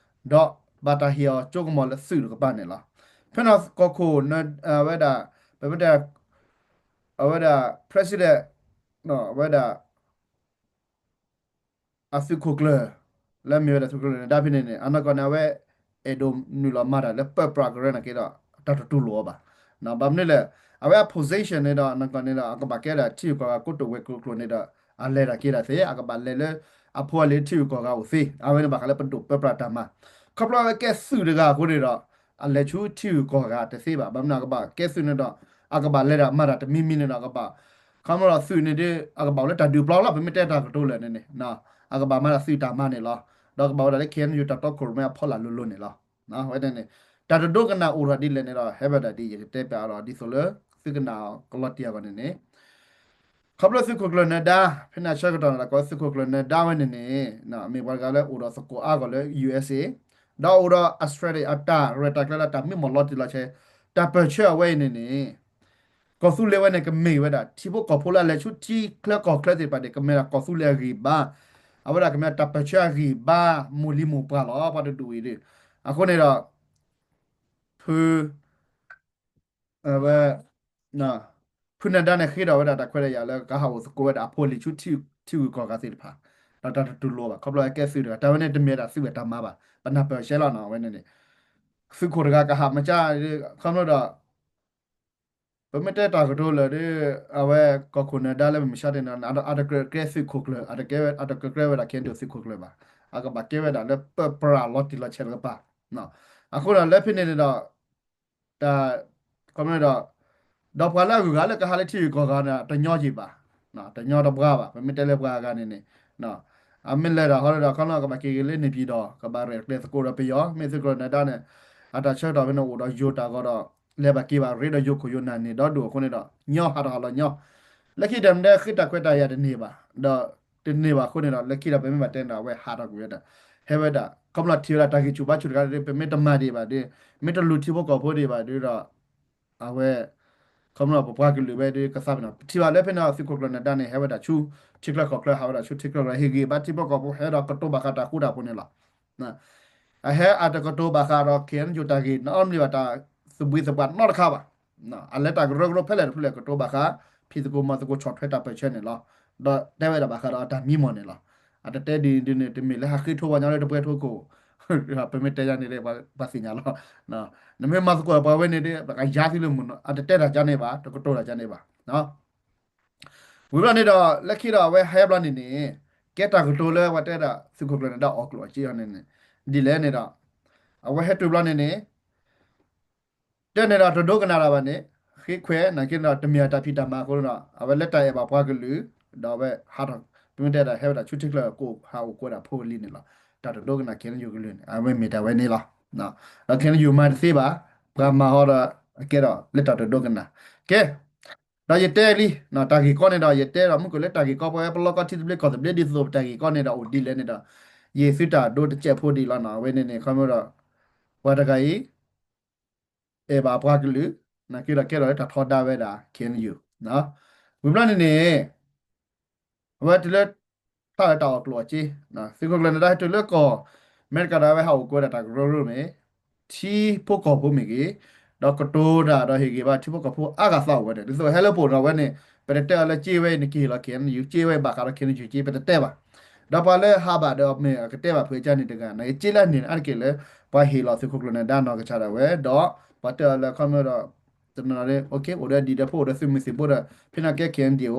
ဒီးဘၣ်တၢ်ဟ့ၣ်အီၤကၠိကမီၤလၢသုးတကပၤန့ၣ်လီၤ. ဖဲန့ၣ်ကီၢ်ခိၣ် အဝဲဒၣ် ပမ့ၢ်တဲ အဝဲဒၣ် president အဝဲဒၣ် အသုးခိၣ်ကျၢၢ် လၢမ့ၢ်ဝဲဒၣ်သုးခိၣ်ကျၢၢ်နၢၤဒါဖဲန့ၣ်န့ၣ် အနီၢ်ကီၢ်န့ၣ် အဝဲအဲၣ်ဒိးနုာ်လီၤမၤတၢ်လၢပၢပြးကရၢနာ်က့ဒီး တၢ်တတူၢ်လိာ်အီၤဘၣ်. ဘၣ်မနုၤလဲၣ် အဝဲအ position န့ၣ်ဒီး အနီၢ်ကီၢ်န့ၣ်ဒီး အကဘၣ်ကဲဒၣ်ထံဂုၤကီၢ်ဂၤကိတိာ်ဝဲၤကျိၤကျိၤန့ၣ်ဒီး အလဲၤတၢ်က့ၤတၢ်သ့ အကဘၣ်လဲၤလၢအဖိအလံၤထံဂုၤကီၢ်ဂၤအိၣ်သ့ အဝဲန့ၣ်ဘၣ်ဃးလၢပဒိၣ်ပၢပြးတၢ်မၤ ခီဖျိအဝဲကဲသုးတဂၤအဃိန့ၣ်ဒီး အလဲၤဆူထံဂုၤကီၢ်ဂၤတသ့ဘၣ်. ဘၣ်မနုၤအကဘၣ်ကဲသုးန့ၣ်ဒီး အကဘၣ်လဲၤတၢ်မၤတၢ်တမံၤမံၤန့ၣ်ဒီး အကဘၣ် ခီဖျိဒီးသုးန့ၣ်ဒီး အကဘၣ်အိၣ်လၢတၢ်ဒုးပျီလီၤ. ပမ့ၢ်တဲတၢ်ကတိၤလၢာ်န့ၣ်န့ၣ် အကဘၣ်မၤတၢ်သုးတၢ်မၤန့ၣ်လီၤ. ဒီးကဘၣ်ဝဲဒၣ်လၢ K N U တၢ်တီခိၣ်ရိၣ်မဲအဖီလာ်လိၤလိၤန့ၣ်လီၤ. ဝဲန့ၣ်န့ၣ် တၢ်တဒိကနၣ်အိၣ်ထီၣ်ဒ်လဲၣ်န့ၣ်ဒီး ဟဲဝဲဒၣ်ဒ်ယကတဲပျးအီၤဒီး ဒ်သိးလၢသုကနၣ်အီၤကလီၤတံၢ်အဂီၢ်န့ၣ်န့ၣ် ခီဖျိသုးခိၣ်ကျၢၢ်နၢၤဒါ ဖဲန့ၣ်အဆၢကတီၢ်န့ၣ်ဒီး ကိးသုးခိၣ်ကျၢၢ်နၢၤဒါဝဲန့ၣ်န့ၣ် မ့ၢ်ပှၤတဂၤလၢအိၣ်ဒီးသကိးအါဂီၢ်လၢ U S A ဒီးအိၣ်ဒီး Australia အတၢ်ရဲၣ်တၢ်ကျဲၤလၢတၢ်မံမီၢ်လီၤတံၢ်လီၤဆဲး တၢ်ပၢၢ်ဆၢအဝဲအံၤန့ၣ်န့ၣ် ကီၢ်သူလ့ၤဝဲန့ၣ် ကမ့ၢ်ဝဲဒၣ် ထံဖိကီၢ်ဖိလၢအလဲၤဆူထံချၢကီၢ်ချၢသ့ၣ်တဖၣ်န့ၣ် ကမ့ၢ်ဒၣ်ကီၢ်သူလ့ၤအဂံၢ်ဘါ, အဝဲဒၣ်ကမ့ၢ်တၢ်ပၢၢ်ဆၢအဂံၢ်ဘါ မိၢ်လံၤမိၢ်ပှၢ်လီၤ ပှၤတဒူၣ်အံၤဒီး အဃိန့ၣ်ဒီး ဖု ဝဲ ဖုနၢၤဒါန့ၣ် ဃ့ထီၣ်ဝဲဒၣ်တၢ်ခွဲးတၢ်ယာ်လၢကဟးအိၣ်သကိးဝဲဒၣ်အဖိအလံၤဆူထံဂုၤကီၢ်ဂၤသ့ၣ်တဖၣ်, ဒီးတၢ်တတူၢ်လိာ်ဘၣ် ခီဖျိအကဲသုးတဂၤ တၢ်ဝဲန့ၣ်တမ့ၢ်ဒၣ်သုးဝဲတၢ်မၤဘၣ် ပနၢ်ပၢၢ်ဆဲးလီၤနီၤ အဝဲန့ၣ်န့ၣ် သုးခိၣ်တဂၤကဟးမၤကၢ ခီဖျိဒီး ပမ့ၢ်တဲတၢ်ကတိၤလၢာ်ဒီး အဝဲကီၢ်ခိၣ်နၢၤဒါလၢမုၢ်မဆါတနံၤန့ၣ် အတကြၢးကဲသုးခိၣ်ကျၢၢ် အတကြၢးကဲဝဲဒၣ် K N D O သုးခိၣ်ကျၢၢ်ဘၣ်, အကဘၣ်ကဲဝဲဒၣ်လၢပၢပြးလီၤတံၢ်လီၤဆဲးတကပၤ, အဃိဒီးလၢဖဲန့ၣ်န့ၣ်ဒီး တၢ် ခီဖျိဒီး ဒီးပှၤလၢအဂုၤအဂၤလၢကဟးလၢထံဂုၤကီၢ်ဂၤန့ၣ် တညီက့ၤဘၣ်, တညီတပှၢ်ဘၣ် ပမ့ၢ်တဲလၢပှၤအဂၤန့ၣ်န့ၣ် အမ့ၢ်လဲၤတၢ်ဟီဒီး ခီဖျိကဘၣ်က့ၤက့ၤလၢန့ၣ်ပၠံၣ်ဒီး ကဘၣ်ရဲၣ်ကျဲၤသကိးဒီးပယီၤ မ့ၢ်သုးခိၣ်နၢၤဒါန့ၣ် အတၢ်ဆၢကတီၢ်ဖဲန့ၣ်အိၣ်ဒီးယိၤတၢ်ဂီၤဒီး လဲၤဘၣ်က့ၤဘၣ်ရ့ဒီးယိၤခိၣ်ယိၤနၢ်န့ၣ်ဒီဒူၣ်အဃိန့ၣ်ဒီး ညီဟးထီၣ်ဟးလီၤညီ လၢခံတၢ်မ့ၢ်တဲဃ့တၢ်ခွဲးတၢ်ယာ်တန့ၢ်ဘၣ် ဒီးတန့ၢ်ဘၣ်အဃိန့ၣ်ဒီး လၢခံဒီးပမ့ၢ်ဘၣ်တဲန့ၣ်ဒီး အဝဲဟးထီၣ်ကွံာ်ဝဲဒၣ် ဟဲဝဲဒၣ် ခီဖျိထံၣ်ဝဲဒၣ်တၢ်ဂံၢ်ဆူၣ်ဘါဆူၣ်တခါဒီး ပမ့ၢ်တမၤဒံးဘၣ်ဒီး မ့ၢ်တလူၤထံဖိကီၢ်ဖိဒံးဘၣ်ဒီး အဝဲ ခီဖျိပပှၤကလုာ်ဝဲဒီးကသးပ့ၤနီၣ် ပထံၣ်ဘၣ်လၢဖဲန့ၣ် သုးခိၣ်ကျၢၢ်နၢၤဒါန့ၣ် ဟဲဝဲဒၣ်ဆူ ထံချၢကီၢ်ချၢ ဟးဝဲဒၣ်ဆူထံချၢကီၢ်ချၢ ဟ့ၣ်ဂံၢ်ဘါထံဖိကီၢ်ဖိ ဟဲဒီးကတိၤဘၣ်ဃးတၢ်ဃူတၢ်ဖိးန့ၣ်လီၤ. အဟဲအတကတိၤဘၣ်ဃးဒီး K N U တၢ်ဂ့ၢ် နီတမံၤဘၣ်တၢ်သဘှံးသဘှၣ်နီတခါဘၣ်. အလဲၤတၢ်ကရၢကရိဖဲလဲၣ်တဖျၢၣ်လဲၣ် ကတိၤဘၣ်ဃး ဖံးသကိးမၤသကိးဆီၣ်ထွဲတၢ်ပၢၢ်ဆၢန့ၣ်လီၤ. ဒီးတဲဝဲဒၣ်ဘၣ်ဃးဒီးအတၢ်မံမီၢ်န့ၣ်လီၤ. အတတဲဒ်န့ၣ်ဒ်န့ၣ် တမ့ၢ်လၢဟးဃ့ထိပှၤညီလၢတပွဲထိခိၣ် ပမ့ၢ်တဲယါန့ၣ်ဒီး ပှၤသ့ၣ်ညါလီၤ. နမ့ၢ်မၤသကိးပှၤဝဲန့ၣ်ဒီး ပကယါသုလၢမုၢ်နီၤ အတတဲတၢ်ကါန့ၣ်ဘၣ် တကတိၤတၢ်ကါန့ၣ်ဘၣ်. ဝံၤဘျီန့ၣ်ဒီး လၢခံဒီးအဝဲဟဲဘျီန့ၣ်န့ၣ် ကဲတၢ်ကတိၤလၢပှၤတဲဒၣ်သုးခိၣ်ကျၢၢ်နၢၤဒါအီၣ်ကျိၣ်အီၣ်စ့အီၤန့ၣ်န့ၣ် ဒ်လဲၣ်န့ၣ်ဒီး အဝဲဟဲတုၤဘျီန့ၣ်န့ၣ် တဲန့ၣ်ဒီးတဒိကနၣ်တၢ်ဘၣ်န့ၣ် ဃ့ခွဲးနာ်က့န့ၣ်ဒီး တမ့ၢ်အတၢ်ဖံးတၢ်မၤအဃိန့ၣ်ဒီး အဝဲလဲၤတၢ်အဲၣ်ဘၣ်ပှၤကလုာ် ဒီးအဝဲဟးထီၣ် ပမ့ၢ်တဲဒၣ်ဟဲဝဲဒၣ်ဆူထံချၢကီၢ် ဟးအိၣ်ကိးဒၣ်ဖိလံၤန့ၣ်လီၤ. တၢ်တဒိကနၣ် K N U ကလုာ်န့ၣ် အဝဲမ့ၢ်တၢ်ဝဲန့ၣ်လီၤ. ဒီး K N U မၤတသ့ဘၣ် ပှၤမၤဟီဒီး အကဲဒီးလၢတၢ်တဒိကနၣ် ကဲ ဒီးယတဲလံ တၢ်ဂ့ၢ်ကီန့ၣ်ဒီး ယတဲဒီးမုၢ်ကီၤလၢတၢ်ဂ့ၢ်ကီ ပဝဲပလီၢ်ကီၢ်ထံသဘျ့ကီၢ်သဘျ့ဒ်သိးပတၢ်ဂ့ၢ်ကီန့ၣ်ဒီးအိၣ်ဒ်လဲၣ်န့ၣ်ဒီး ယသူတၢ်ဒိတစဲးဖိဒံးလီၤနီၤ. အဝဲန့ၣ်န့ၣ် ခီမီဒီး ပှၤတဂၤအံၤ အဲၣ်ဘၣ်ပှၤကလုာ် နာ်က့ဒီးကဲထီၣ်လၢတၢ်ထီဒါဝဲဒၣ် K N U ဝံၤဘျီန့ၣ်န့ၣ် အဝဲတုၤလၢ ထါလၢတၢ်အီၣ်ကျိၣ်အီၣ်စ့ သုးခိၣ်ကျၢၢ်နၢၤဒါဟဲတုၤလၢကီၢ်အမဲရကၤဒီး အဝဲဟးအိၣ်ကဝဲဒၣ်တၢ်ကရၢကရိမ့ၢ် ထံဖိကီၢ်ဖိမ့ၢ်ဂ့ၤ, ဒီးကတိၤတၢ်ဒီးဟ့ၣ်ဂံၢ်ဘါထံဖိကီၢ်ဖိအါဂၤသးအိၣ်ဝဲဒၣ် ဒ်သိးဟဲလၢပအိၣ်ဒီးဝဲန့ၣ် ပတတဲအီၤလၢစ့ဝဲအံၤနကဟ့ၣ်လီၤ K N U စ့ဝဲအံၤဘၣ်ဃးဒီး K N U စ့ ပတတဲဘၣ်. ဒီးပှၤလၢဟးဘၣ်ဒီးမ့ၢ်အကတဲဘၣ်ဖုးအကါန့ၣ်တဂၤ နာ်က့စ့လၢန့ၣ်အါတက့ၢ်လၢ ပှၤဟ့ၣ်လီၤသုးခိၣ်ကျၢၢ်နၢၤဒါနီၢ်ကစၢ်ဒၣ်ဝဲ ဒီးပှၤတဲအီၤလၢခီမီဒီး တနီၤနီၤ အိၣ်ဒီးဒံးဒီးဖိအိၣ်ဒီးသုးမုၢ်သံၣ်ဘိဒီး ဖဲန့ၣ်ကဲ K N D O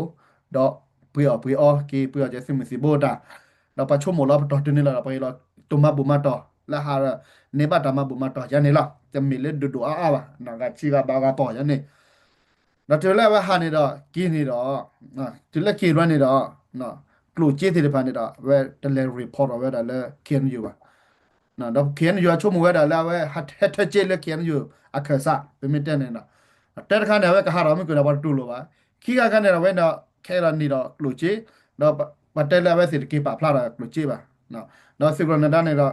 ဒီးပှ့ၤအီၣ်ပှ့ၤအီက့ၤ ပှ့ၤအီၣ်က့ၤသုးမုၢ်သံၣ်ဘိတၢ် ဒီးပှၤဆိကမိၣ်လီၤပတီၢ်တုၤန့ၣ်လီၤဒီး ပှၤဟ့ၣ်လီၤတၢ်မၤဘူၣ်မၤတီၢ် လၢဟးဒီး န့ၢ်ဘၣ်တၢ်မၤဘူၣ်မၤတီၢ်ယါန့ၣ်လီၤ. တမ့ၢ်လၢဒိၣ်ဒိၣ်အါအါဘၣ် ဂၤဆံဂၤဘၣ်ဂၤပီၢ်ယါန့ၣ် ဒီးတုၤလၢအဝဲဟးန့ၣ်ဒီး က့ၤန့ၣ်ဒီး တုၤလၢက့ၤဘျီန့ၣ်ဒီး ကျိၣ်စ့သ့ၣ်တဖၣ်န့ၣ်ဒီး အဝဲတလဲၤ report အီၤဝဲဒၣ်လၢ K N U ဘၣ်. ဒီး K N U ဆိကမိၣ်ဝဲဒၣ်လၢအဝဲဟဲထၢက့ၤလၢ K N U အခၢၣ်စး ပမ့ၢ်တဲန့ၣ်ဒီး တၢတခါန့ၣ် အဝဲကဟးဒီးမုၢ်ကၢၤဒီးပှၤတတူၢ်လိာ်ဘၣ်. ခံခါခါန့ၣ်ဒီး အဝဲန့ၣ်ဒီး ခဲဒီးန့ၣ်ဒီးကျိၣ်စ့ ဒီးပှၤတဲလၢအဝဲသ့ၣ်တက့ၤပာ်ဖျါဒီးကျိၣ်စ့ဘၣ်. ဒီးသုးခိၣ်ကျၢၢ်နၢၤဒါန့ၣ်ဒီး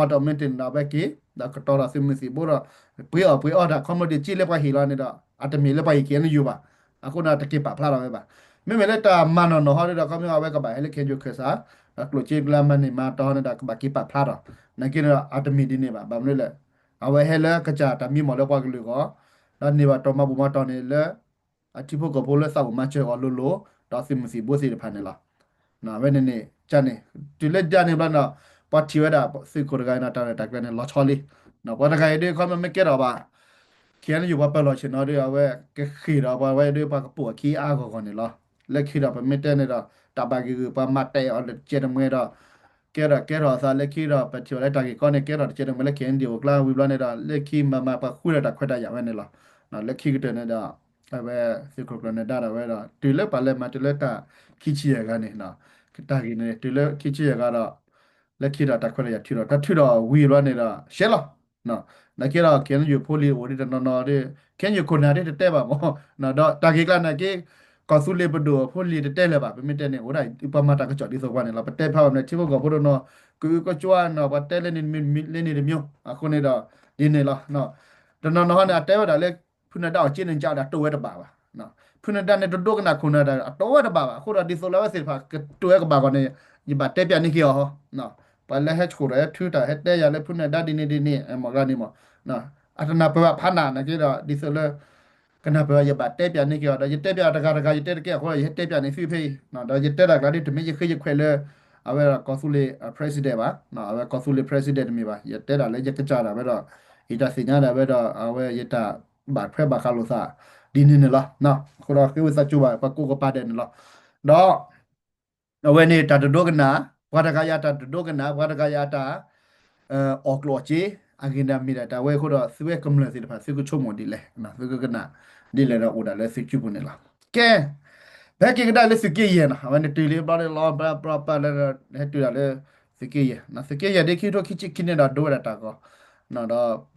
automatic န့ၣ်ဒီး အဝဲက့ၤ ဒီးကတီၤဒီးသုးမုၢ်သံၣ်ဘိဒီး ပှ့ၤအီၣ်ပှ့ၤအီတၢ် ခီမီဒံးစ့လၢပှၤဟ့ၣ်လီၤန့ၣ်ဒီး အတမ့ၢ်လၢပှၤဟ့ၣ် K N U ဘၣ်. အဃိန့ၣ်တက့ၤပာ်ဖျါထီၣ်ဝဲဘၣ်. မ့မ့ၢ်လၢတၢ်မၤနီၢ်နီၢ်ဟီဒီး ခီမီအဝဲကဘၣ်ဟဲလၢ K N U ခၢၣ်စး ဒီးကျိၣ်စ့လၢအမၤန့ၢ်မၤတီၤန့ၣ်ဒီး ကဘၣ်က့ၤပာ်ဖျါထီၣ် နာ်က့န့ၣ်ဒီး အတမ့ၢ်ဒ်န့ၣ်ဘၣ်. ဘၣ်မနုၤလဲၣ် အဝဲဟဲလၢကစၢ်တၢ်မံမီၢ်လၢပှၤကလုာ်အဂီၢ် ဒီးန့ၢ်ဘၣ်တၢ်မၤဘူၣ်မၤတီၢ်န့ၣ်လၢ အထံဖိကီၢ်ဖိလၢသးအိၣ်မၤစၢၤအီၤလိၤလိၤ ဒီးသုးမုၢ်သံၣ်ဘိသ့ၣ်တဖၣ်န့ၣ်လီၤ. အဝဲန့ၣ်န့ၣ် ကန့ၣ် တုၤလၢဒ်န့ၣ်ဘျီန့ၣ်ဒီး ပှၤထံၣ်ဝဲဒၣ်သုးခိၣ်တဂၤန့ၣ် တၢ်ရဲၣ်တၢ်ကျဲၤန့ၣ် လီၤဆီလံ. ပှၤတဂၤအံၤဒ်ခီမီမ့ၢ်ကဲထီၣ်ဘၣ် K N U ပှၤပၢၤလီၢ်ဆ့ၣ်နီၤဒီး အဝဲကဃ့ၢ်ဒီးပှၤဝဲဒၣ်ပှၤကပိာ်အခံအါဂီၢ်ဂီၢ်န့ၣ်လီၤ. လၢခံဒီးပမ့ၢ်တဲန့ၣ်ဒီး တၢ်ဘၣ်ဂ့ၢ်ဂုာ်ပှၤမၤတဲာ်အီၤလၢတကဲတမှဲဒီး ကဲထီၣ်ကဲထီၣ်အသးလၢခံဒီး ပထံၣ်ဘၣ်လၢတၢ်ဂ့ၢ်ကီန့ၣ် ကဲထီၣ်တကဲတမှဲလၢ K N D O အကျါဝံၤဘျီန့ၣ်ဒီး လၢခံမၤမၤပှၤဃုဒီးတၢ်ခွဲးတၢ်ယာ်ဝဲန့ၣ်လီၤ. လၢခံကတၢၢ်န့ၣ်ဒီး အဝဲသုးခိၣ်ကျၢၢ်နၢၤဒါဒီးဝဲဒီး တုၤလၢပှၤလဲၤမၤတုၤလၢတၢ်ခံဆံယဲၢ်ဂၤန့ၣ် တၢ်ဂ့ၢ်န့ၣ် တုၤလၢခံဆံယဲၢ်ဂၤဒီး လၢခံဒီးတၢ်ခွဲးတၢ်ယာ်ထုးထီၣ် တၢ်ထုးထီၣ်ဝံၤဘျီန့ၣ်ဒီး ရှဲလီၤ နာ်က့ဒီး K N U ဖိလံၤအိၣ်ဒ်တနီၤနီၤဒီး K N U ခိၣ်နၢ်ဒ်တတဲဘၣ်မး ဒီးတၢ်ဂ့ၢ်ကျါနာ်က့ ကီၢ်သူလ့ၤပဒိၣ်ဖိလံၤတတဲလၢၤဘၣ် ပမ့ၢ်တဲန့ၣ် အိၣ်ဒၣ်ပှၤမၤတၢ်ကစီၣ်ဒ်သိးပှၤန့ၣ်လီၤ. ပတဲဖဲဘၣ်မနုၤ ထံဖိကီၢ်ဖိတနီၤ ကအုကစွါနီၤ ပှၤတဲလၢန့ၣ်တမံၤ လၢန့ၣ်တမံၤ အဃိန့ၣ်ဒီး ဒ်န့ၣ်လီၤ. တနီၤနီၤဟီန့ၣ် အတဲဝဲဒၣ်လၢ ဖုနၢၤဒါအီၣ်စ့န့ၣ် ကဒီးတိၢ်ဝဲတဘၣ်ဘၣ်. ဖုနၢၤဒါန့ၣ် တဒိကနၣ်ခိၣ်နၢ်ဒါ အတိၢ်ဝဲတဘၣ်ဘၣ်. အဃိဒီးဒ်သိးလၢအဝဲသ့ၣ်တဖၣ် ကတိၢ်ဝဲကဘၣ်ဂီၢ်န့ၣ် ယဘၣ်တဲပၠးန့ၢ်က့ၤအီၤ ပှၤလၢဟဲဆှိၣ်ဒီးဟဲထုးတၢ် ဟဲတဲယၤလၢဖုနၢၤဒါဒ်န့ၣ်ဒ်န့ၣ် မ့ၢ်ဂ့ၤန့ၣ်မး အတနၢ်ပၢၢ်ဘၣ်ဖးနးနာ်က့ဒီး ဒ်သိးလၢ ကနၢ်ပၢၢ် ယဘၣ်တဲပၠးန့ၢ်က့ၤအီၤ ဒီးယတဲပၠးတဂၤတဂၤ ယတဲတကဲအဃိ ယဟဲတဲပၠးန့ၢ်သုဖဲအံၤ ဒီးယတဲတၢ်ကျါဒ်တမ့ၢ်ယဃ့ယခွဲးလၢ အဝဲဒၣ်ကီၢ်သူလ့ၤ president ဘၣ် အဝဲကီၢ်သူလ့ၤ president တမ့ၢ်ဘၣ် ယတဲတၢ်လၢယကစၢ်ဒၣ်ဝဲဒီး ယတၢ်သ့ၣ်ညါဒၣ်ဝဲဒီး အဝဲယတၢ်ဘၣ်ထွဲဘၣ်ဃးလိာ်သး ဒ်န့ၣ်န့ၣ်လီၤ. အဃိဒီးဃ့ဝံသးစူၤဘၣ် ပှၤကိးကပၤဒဲးန့ၣ်လီၤ. ဒီး အဝဲန့ၣ်တၢ်တဒိကနၣ် ပှၤတဂၤယၤတၢ်တဒိကနၣ် ပှၤတဂၤယၤတၢ် အီၣ်ကျိၣ်အီၣ်စ့ အဂ့ၢ်ဒ်မ့ၢ်ဒၣ်တၢ်ဝဲအဃိဒီး သုဝဲကမျၢၢ်သ့ၣ်တဖၣ် သုကဆိကမိၣ်ဒ်လဲၣ် သုကကနၣ်ဒ်လဲၣ်ဒီးအိၣ်ဒၣ်လၢသုစုပူၤန့ၣ်လီၤ. ကဲ ပဟဲက့ၤကဒါလၢသုးက့ယဲၢ်နီၤ အဝဲန့ၣ်တုၤလံဘျီလီၤ ပျီပျီလၢ ဟဲတုၤဒၣ်လၢ သုးက့ယဲၢ် သုးက့ယဲၢ်ဒ်ခံကထိခံဆံခံန့ၣ်ဒီးဒိဝဲဒၣ်တၢ်ဂီၤ ဒီးပတဲတ့ၢ်လံ ကဒီးဒိတၢ်ဂီၤန့ၣ်ဒီး တၢ်ဂီၤဒီး ပှၤဒိဝံၤလံ ခံဆံခံ ခံဆံသၢ ခံဆံလွံၢ် ခံဆံယဲၢ် ခံဆံဃု ဒီးပှၤဒိတၢ်ဂီၤတနီၤနီၤအိၣ်လွံၢ်နံၣ်လံ ဝံၤန့ၣ်က့န့ၣ်ဒီး အတန့ၢ်ဘၣ်တၢ်ဂီၤနီတဘျီဘၣ် အတထံၣ်ဘၣ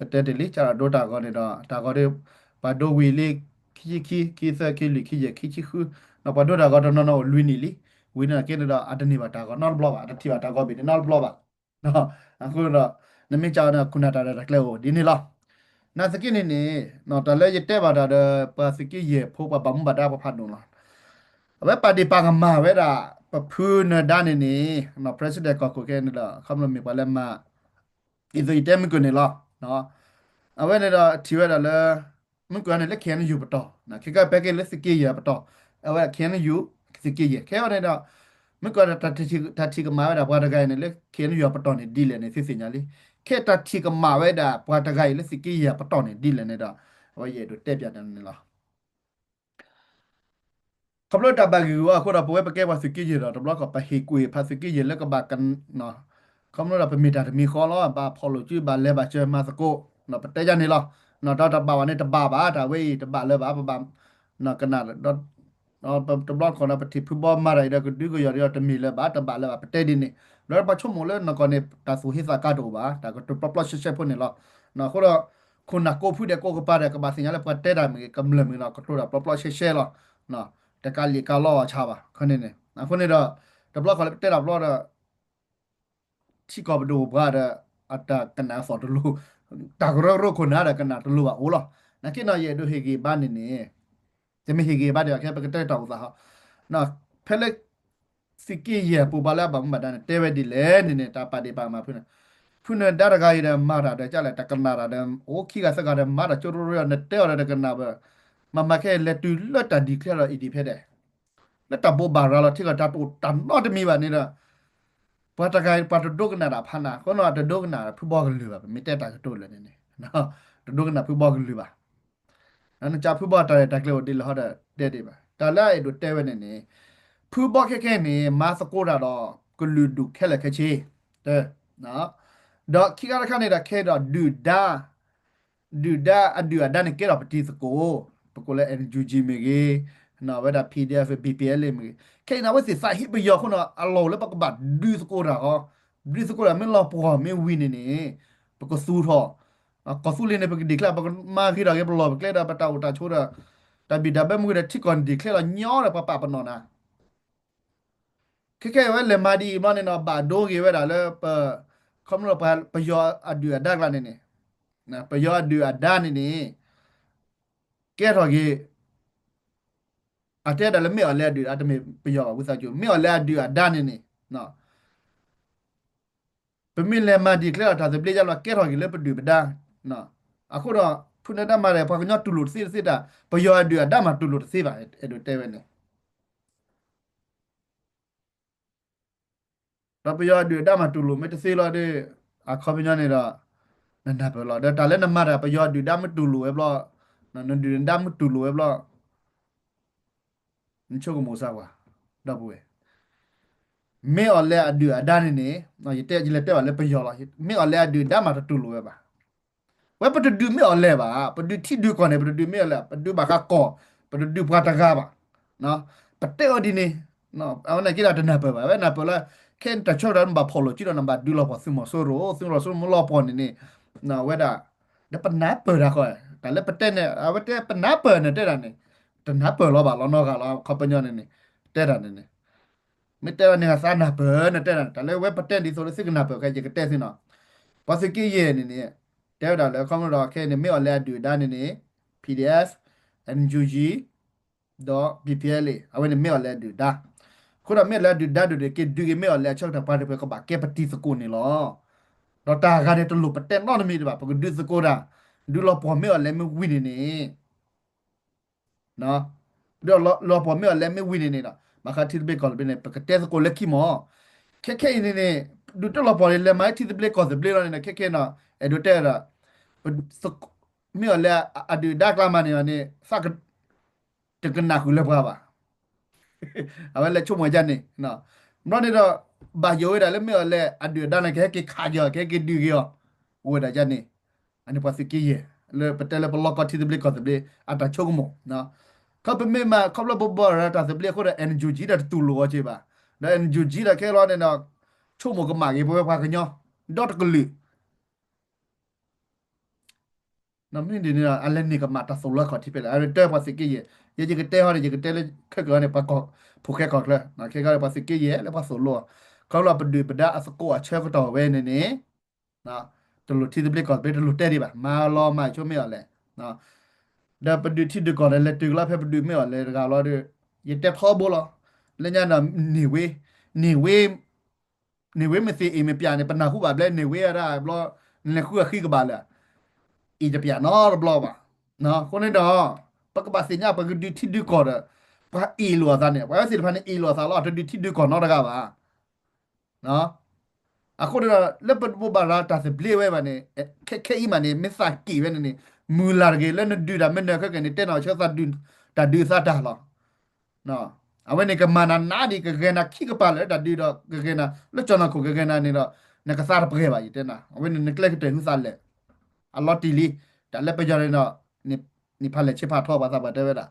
်တၢ်ဂီၤဘ့ၣ်န့ၣ်နီတဘျီဘၣ် အဃိဒီး နမ့ၢ်ကန့ၣ် ခိၣ်နၢ်တၢ်ရဲၣ်တၢ်ကျဲၤအိၣ်ဒ်န့ၣ်လီၤ. နာ်သက့န့ၣ်န့ၣ် တၢ်လၢယတဲဘၣ်တၢ်ဒီး ပှၤသုးက့ယဲၢ်ဖိပှၤဘၣ်မူဘၣ်ဒါပှၤဖးဒိၣ်လီၤ. အဝဲပာ်ဒ့ၣ်ပာ်ကမၣ်ဝဲဒၣ် ပဖုနၢၤဒါန့ၣ်န့ၣ် president ကီၢ်ခိၣ်ခဲန့ၣ်ဒီး ခီဖျိမ့ၢ်ပှၤလၢမၤ ဒ်သိးယတဲမုၢ်ကၢၢ်န့ၣ်လီၤ. အဝဲန့ၣ်ဒီးထံၣ်ဝဲဒၣ်လၢ မုၢ်ကၢၢ်န့ၣ်လၢ K N U ပတီၢ် ခဲကဲပဲက့ၤလၢသုးက့ယဲၢ်ပတီၢ် အဝဲ K N U သုးက့ယဲၢ် ခဲအံၤန့ၣ်ဒီး မုၢ်ကၢၢ်ဒီး တၢ်ထံၣ်ကမၣ်ဝဲဒၣ်ပှၤတဂၤအံၤန့ၣ်လၢ K N U အပတီၢ်န့ၣ်ဒ်လဲၣ်န့ၣ် သုသ့ၣ်ညါလံ. ခဲတၢ်ထံၣ်ကမၣ်ဝဲဒၣ်ပှၤတဂၤအံၤလၢသုးက့ယဲၢ်အပတီၢ်န့ၣ်ဒ်လဲၣ်န့ၣ်ဒီး အဝဲယအဲၣ်ဒိးတဲပၠးတၢ်န့ၣ်လီၤ. ခီဖျိတၢ်ဘၣ်ဂ့ၢ်ဂူာ်အဃိဒီး ပဝဲပကဲပှၤသုးက့ယဲၢ်ဒီး တဘျီခီၣ်ပဟ့ၣ်ကွံာ်ဖးသုးက့ယဲၢ်လၢကဘၣ်က ခီဖျိဒီးပမ့ၢ်တၢ်တမံၤဃီလီၤ ဘၣ်ဖီၣ်လိာ်စု ဘၣ်လဲၤဘၣ်စၢၤမၤသကိး ပတဲယါန့ၣ်လီၤ. ဒီးတဘၣ်ဘၣ်န့ၣ်တဘၣ်ဘၣ် တၢ်ဝဲအံၤတဘၣ်လၢၤဘၣ် ပဘၣ်ကနၣ် တဘျီခီၣ်ဒီး ပထံၣ်ဖုဘီမၤတၢ်အံၤဒီးကဒုကယီၢ်ဒီးတမ့ၢ်လၢၤဘၣ် တဘၣ်လၢၤဘၣ် ပတဲဒ်န့ၣ် ဒီးပှၤဆိကမိၣ်လၢနီၢ်ကီၢ်န့ၣ် တၢ်သူၣ်ဟ့သးကါတအိၣ်ဘၣ် တၢ်ကတိၤပျီပျီရှဲရှဲဖိန့ၣ်လီၤ. အဃိဒီး ခိၣ်နၢ်ကိးဖုဒဲးကိးကပၤဒီး ကဘၣ်သ့ၣ်ညါလၢပှၤတဲတၢ်မ့ၢ်ဂ့ၤ ကမျၢၢ်မ့ၢ်ဂ့ၤဒီး ကတိၤတၢ်ပျီပျီရှဲရှဲလီၤ. တကးလံာ်ကးလီအီၤဆါဘၣ် ခီန့ၣ်န့ၣ် အဃိန့ၣ်ဒီး တဘျီဃီလၢပတဲတၢ်ဘျီဒီး ထံကီၢ်ပဒိၣ်ပှၤဒီး အတၢ်ကနၣ်အသီၣ်တလိၤ တၢ်ကရၢကရိခိၣ်နၢ်ဒီးကနၣ်တလိၤဘၣ်အိၣ်လီၤ. နာ်က့နီၤ ယအဲၣ်ဒိးဟ့ၣ်ဂံၢ်ဘါန့ၣ်န့ၣ် တမ့ၢ်ဟ့ၣ်ဂံၢ်ဘါဒံးဘၣ် ခဲပကတဲတၢ်အိၣ်သးဟီ ဖဲလၢ သုးက့ယဲၢ်ပူၤဘၣ်လၢအဘၣ်မူဘၣ်ဒါန့ၣ် တဲဝဲဒ်လဲၣ်န့ၣ်န့ၣ် တၢ်ပာ်ဒ့ၣ်ပာ်ကမၣ်ဖုန့ၣ် ဖုနၢၤဒါတဂၤအံၤဒီးမၤတၢ်ဒီးကလဲၣ် တကနၣ်တၢ်ဒီး အိၣ်ခံဂၤသၢဂၤဒီးမၤတၢ်ကၠိတရၢအီၤ နတဲအီၤဒီးတကနၣ်ဘၣ် မၤမၤခဲလဲၤတုၤလၢတၢ် declare လီၤ independent လၢတၢ်ဘိးဘၣ်ရၤလီၤ ထံကီၢ်တၢ်တအိၣ်တၢ်နီတမံၤဘၣ်န့ၣ်ဒီး ပှၤတဂၤပှၤတဒိကနၣ်တၢ်ဖးနၤ အဃိန့ၣ် တဒိကနၣ်ဖုဘီကလုာ်ဘၣ် ပမ့ၢ်တဲတၢ်ကတိၤလၢာ်န့ၣ်န့ၣ် တဒိကနၣ်ဖုဘီကလုာ်ဘၣ် နကဖုဘီတၢ်ရဲၣ်တၢ်ကျဲၤအိၣ်ဒ်လဲၣ်ဟီဒီးတဲဒံးဘၣ် တၢ်လၢအအဲၣ်ဒိးတဲဝဲန့ၣ်န့ၣ် ဖုဘီခဲခဲန့ၣ် မၤသကိးတၢ်ဒီးကလုာ်ဒူၣ်ခဲလၢာ်ခဲဆ့ တၢ ဒီးခံခါတခါန့ၣ်ဒီးခဲဒီးဒုၣ်ဒါ ဒုၣ်ဒါအဒုၣ်အဒါန့ၣ်ကဲထီၣ်ပတံၤသကိး ပကိးလၢ NUG မ့ၢ်ဂ့ၤ ဝဲဒၣ် PDF BPLA မ့ၢ်ဂ့ၤ ခဲအံၤန့ၣ် အဝဲသ့ၣ်သးဟ့ပယီၤအဃိန့ၣ် အလီၢ်အိၣ်လၢပကဘၣ်ဒုးသကိးတၢ်ဃီ ဒုးသကိးတၢ်မ့ၢ်လီၤပှီၢ်မ့ၢ်ဝံၤန့ၣ်န့ၣ် ပကသူၣ်ထီၣ် ကီၢ်သူလ့ၤန့ၣ် ပက declare ပကမၤဂ့ၤထီၣ်က့ၤပလီၢ်ပကျဲဒီးပတၢ်အိၣ်တၢ်ဆိးဒီး တၢ်ဘံၣ်တၢ်ဘၢမ့ၢ်ဂ့ၤဒီးထံကီၢ်န့ၣ် declare လီၤညီဒီးပှၤပာ်ပနီၣ်နၤ ခဲခဲအံၤဝဲလဲၤမၤဒ်အံၤဘျီန့ၣ်ဒီး ဘၣ်ဒိဂ့ၤဝဲဒၣ်လၢပ ခီဖျိပယီၤအဒုၣ်အဒါကျါန့ၣ်န့ၣ် ပယီၤအဒုၣ်အဒါန့ၣ်န့ၣ် ကဲထီၣ်က့ၤ အတဲဒၣ်လၢမ့ၢ်အီၤလဲၣ်အဒုၣ်အဒါ တမ့ၢ်ပယီၤဘၣ် ဝံသးစူၤ မ့ၢ်အီၤလဲၣ်အဒုၣ်အဒါန့ၣ်န့ၣ် ပမ့ၢ်လဲၤမၤ declare လီၤတၢ်သဘျ့ယါလီၤ ကဲထီၣ်က့ၤလၢပဒုၣ်ပဒါ အဃိဒီး ဖုနၢၤဒါမၤဒီး ပှၤကညီတူၢ်လိာ်တသ့တသ့တၢ် ပယီၤအဒုၣ်အဒါမးတူၢ်လိာ်တသ့ဘၣ် အဲၣ်ဒိးတဲဝဲန့ၣ် ဒီးပယီၤအဒုၣ်အဒါမးတူၢ်လိာ်မ့ၢ်တသ့လီၤဒီး အခီပညီန့ၣ်ဒီး နနၢ်ပၢၢ်လီၤ ဒီးတၢ်လၢနမၤတၢ် ပယီၤအဒုၣ်အဒါမ့ၢ်တူၢ်လိာ်ဝဲဘျီ နဒုၣ်နဒါမ့ၢ်တူၢ်လိာ်ဝဲဘျီ နဆိကမိၣ်စၢ်ဝဲ ဒီပုၢ်ဝဲၢ် မ့ၢ်အီၤလဲၣ်အဒုၣ်အဒါန့ၣ်န့ၣ် ယတဲ ယလဲၤတဲဘၣ်လၢပယီၤလီၤ မ့ၢ်အီၤလဲၣ်အဒုၣ်အဒါမးတတူၢ်လိာ်ဝဲဘၣ် ဝဲပတဒုးမ့ၢ်အီၤလဲၣ်ဘၣ် ပဒုးထံဒုးကီၢ်န့ၣ် ပတဒုးမ့ၢ်အီၤလဲၣ် ပဒုးဘၣ်ဃးကီၢ် ပတဒုးပှၤတဂၤဘၣ် ပတဲအီၤဒ်န့ၣ် အဝဲန့ၣ်က့ဒီးတနၢ်ပၢၢ်ဘၣ် အဝဲနၢ်ပၢၢ်လၢ ခဲအံၤတၢ်ဆၢကတီၢ်နဘၣ်ဖီၣ်လိာ်စုဒီးနဘၣ်ဒုးလီၤပှီၢ်သုးမီၤစိရိၤ သုးမီၤစိရိၤမ့ၢ်လီၤပှီၢ်န့ၣ်န့ၣ် အဝဲဒၣ် ဒီးပနၢ်ပၢၢ်တၢ်ဃီ တၢ်လၢပတဲန့ၣ် အဝဲတဲပနၢ်ပၢၢ်န့ၣ်တဲဒၣ်န့ၣ် တနၢ်ပၢၢ်လီၤဘၣ်လီၤနီၢ်ဂၤလီၤ ခီပညီန့ၣ်န့ၣ် တဲဒၣ်န့ၣ်န့ၣ် မ့ၢ်တဲဒၣ်န့ၣ် သးနၢ်ပၢၢ်န့ၣ်တဲဒၣ် တၢ်လၢဝဲပတဲဒ်သိးလၢသုကနၢ်ပၢၢ်ခဲ ယကတဲသုနီၤ ပှၤသုးက့ယဲၢ်န့ၣ်န့ၣ် တဲဝဲဒၣ်လၢခီဖျိဒီးခဲအံၤန့ၣ် မ့ၢ်အီၤလဲၣ်အဒုၣ်အဒါန့ၣ်န့ၣ် PDF NUG ဒီး BPLA အဝဲန့ၣ်မ့ၢ်အီၤလဲၣ်အဒုၣ်အဒါ အဃိဒီးမ့ၢ်အီၤလဲၣ်အဒုၣ်အဒါဒိၣ်န့ၣ် က့ၤဒုးက့ၤမ့ၢ်အီၤလဲၣ်အဆၢကတီၢ်ပှၤတဖုကဘၣ်ကဲပတံၤသကိးန့ၣ်လီၤ. ဒီးတၢ်ဂၤန့ၣ်တလိ�်ပတဲနီတမံၤဒံးဘၣ် ပကဒုးသကိးတၢ် ဒုးလီၤပှီၢ်မ့ၢ်အီၤလဲၣ်မ့ၢ်ဝံၤန့ၣ်န့ၣ် ဒုးလီၤပှီၢ်မ့ၢ်အီၤလဲၣ်မ့ၢ်ဝံၤန့ၣ်န့ၣ်ဒီး ဘၣ်ဃးထံသဘျ့ကီၢ်သဘျ့န့ၣ် ပကတဲသကိးလၢခံမီၢ် ခဲခဲအံၤန့ၣ်န့ၣ် ဒုးတလီၤပှီၢ်န့ၣ် လဲၤမၤထံသဘျ့ကီၢ်သဘျ့လီၤန့ၣ်ဒီး ခဲခဲနီၤ အဲၣ်ဒိးတဲဝဲဒၣ် မ့ၢ်အီၤလဲၣ်အဒုၣ်အဒါကျါမးန့ၣ်န့ၣ် သးက တကနၣ်ဃုာ်လၢပှၤဘၣ် အဝဲလဲၤဆိကမိၣ်ဒ်န့ၣ် ဘျီန့ၣ်ဒီး ဘၣ်ယိၣ်ဝဲဒၣ်လၢမ့ၢ်အီၤလဲၣ်အဒုၣ်အဒါန့ၣ် ကဟဲက့ၤခးက့ၤအီၤ ကဟဲက့ၤဒုးက့ၤအီၤ အိၣ်ဝဲဒၣ်ဒ်န့ၣ် အန့ၣ်ပှၤသုးက့ယဲၢ် လၢပတဲလၢပလီၢ်ကီၢ်ထံသဘျ့ကီၢ်သဘျ့ အတၢ်ဆိကမိၣ် ခီပမ့ၢ်မး ခီဖျိပဘီၣ်ရၤတၢ်သဘျ့အဃိဒီး NUG ဒီးတတူၢ်လိာ်အီၤက့ဘၣ် ဒီး NUG ဒီးခဲလီၤန့ၣ်ဒီး ဆိကမိၣ်ကမၣ်က့ၤပဝဲပှၤကညီ ဒီတကလုာ် မ့ၢ်ဒ်န့ၣ်ဒီး အလဲၤန့ၢ်ကမၣ်တၢ်သိၣ်လိခီၣ်ထံးဖဲလဲၣ် အဝဲတဲပှၤသုးက့ယဲၢ် ယဲယကတဲဟီန့ၣ် ယကတဲလၢခဲကၢန့ၣ် ပှၤကီၢ်ဖိၣ်ဃဲကီၢ်ချၢ ခဲကၢန့ၣ် ပှၤသုးက့ယဲၢ်လၢပှၤသိၣ်လိ ခီဖျိပဒုၣ်ပဒါအသကိးအဆၢကတီၢ်ဝဲန့ၣ်န့ၣ် တလိၣ်ထံသဘျ့ကီၢ်သဘျ့တလိၣ်တဲဒံးဘၣ် မၤလီၤမၢ်ဆိမ့ၢ်အီၤလဲၣ် ဒီးပဒုးထံဒုးကီၢ်ဒီး လဲၤတုၤကလီဖဲပဒုးမ့ၢ်အီၤလဲၣ်တဂၤလီၤဒီး ယတဲထီဘိလီၤ လၢညါဒီး န့ၢ်ဝ့ န့ၢ်ဝ့မ့ၢ်သ့အ့ၣ်မ့ၢ်ပၠးန့ၣ် ပနၢ်ဟူဘၣ်ဘျဲ န့ၢ်ဝ့အဒၣ်ဘျီ နလဲၤဃုအဃံကဘၣ်လၢာ် အ့ၣ်တပၠးနီတဘျီဘၣ်. အဃိန့ၣ်ဒီး ပကဘၣ်သ့ၣ်ညါပကဒုးထံဒုးကီၢ်ဒီး ပှၤအ့ၣ်လိာ်အသးန့ၣ် ပှၤဝဲသ့ၣ်တဖၣ်န့ၣ်အ့ၣ်လိာ်အသးလီၤ တဒုးထံဒုးကီၢ်နီတဂၤဘၣ်. အဃိန့ၣ်ဒီး လၢပတဘိးဘၣ်ရၤတၢ်သဘျ့ဝဲဘၣ်န့ၣ် ခဲခဲအံၤမးန့ၣ် မ့ၢ်သးက့ၣ်ဝဲန့ၣ်န့ၣ် မုၢ်လၢ်တဂ့ၤ လၢနဒုးတၢ်မ့ၢ်နၢၤခဲကနံၣ်န့ၣ် တဲနီၣ်ဆၢသး တၢ်ဒုးသးတၢ်လီၤ. အဝဲန့ၣ်ကမၤနၤနးဒံး ကဂဲၤနၤခံကပၤလၢာ်လၢတၢ်ဒုးဒီး ကဂဲၤနၤလၢကၠီၣ်နီၢ်ခိၣ် ကဂဲၤနၤန့ၣ်ဒီး နကသါတပှဲၤဘၣ် ယတဲနၤ အဝဲန့ၣ်နကျဲကတၢၢ်ဟုသးလဲၣ် အလီၤတံၢ်လံ တၢ်လၢပယီၤန့ၣ်ဒီး နံၣ်ဖးလဲၢ်ဆံဖးထီ ပှၤသးပှၢ်တဲဝဲဒၣ်.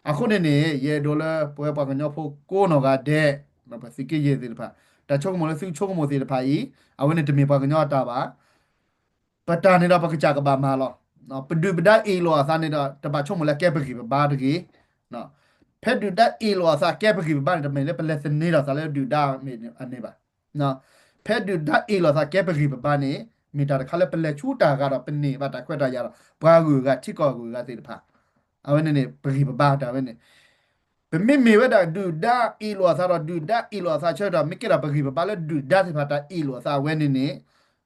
အဃိန့ၣ်န့ၣ် ယအဲၣ်ဒိးလၢပဝဲပှၤကညီဖိကိးနီၢ်ဂၤဒဲး ပှၤသုးက့ယဲၢ်သ့ၣ်တဖၣ် တၢ်ဆိကမိၣ်လၢသုဆိကမိၣ်သ့ၣ်တဖၣ်အံၤ အဝဲန့ၣ်တမ့ၢ်ပှၤကညီအတၢ်ဘၣ် ပတၢ်န့ၣ်ဒီးပကစၢ်ကဘၣ်မၤလီၤ. ပဒုၣ်ပဒါအ့ၣ်လိာ်အသးန့ၣ်ဒီး တဘၣ်ဆိကမိၣ်လၢကဲပဂံၢ်ပဘါတဂ့ၤ. ဖဲဒုၣ်ဒါအ့ၣ်လိာ်အသးကဲပဂံၢ်ပဘါန့ၣ် တမ့ၢ်လၢပလဲၤသန့ၤဒီးသးလၢဒုၣ်ဒါမ့ၢ်အန့ၣ်ဘၣ်. ဖဲဒုၣ်ဒါအ့ၣ်လိာ်သးကဲပဂံၢ်ပဘါန့ၣ် မ့ၢ်တၢ်တခါလၢပလဲၤဆူတၢ်ဂၤဒီးပန့ၢ်ဘၣ်တၢ်ခွဲးတၢ်ယာ်ဒီး ပှၤဂုၤအဂၤထံကီၢ်ဂုၤအဂၤသ့ၣ်တဖၣ် အဝဲန့ၣ်န့ၣ် ပဂံၢ်ပဘါတၢ်ဝဲန့ၣ် ပမ့မ့ၢ်ဝဲဒၣ်ဒုၣ်ဒါအ့ၣ်လိာ်အသးဒီး ဒုၣ်ဒါအ့ၣ်လိာ်အသးဆၢကတီၢ် မ့ၢ်ကဲထီၣ်ပဂံၢ်ပဘါလၢဒုၣ်ဒါသ့ၣ်တဖၣ်တၢ်အ့ၣ်လိာ်အသးအဝဲန့ၣ်န့ၣ်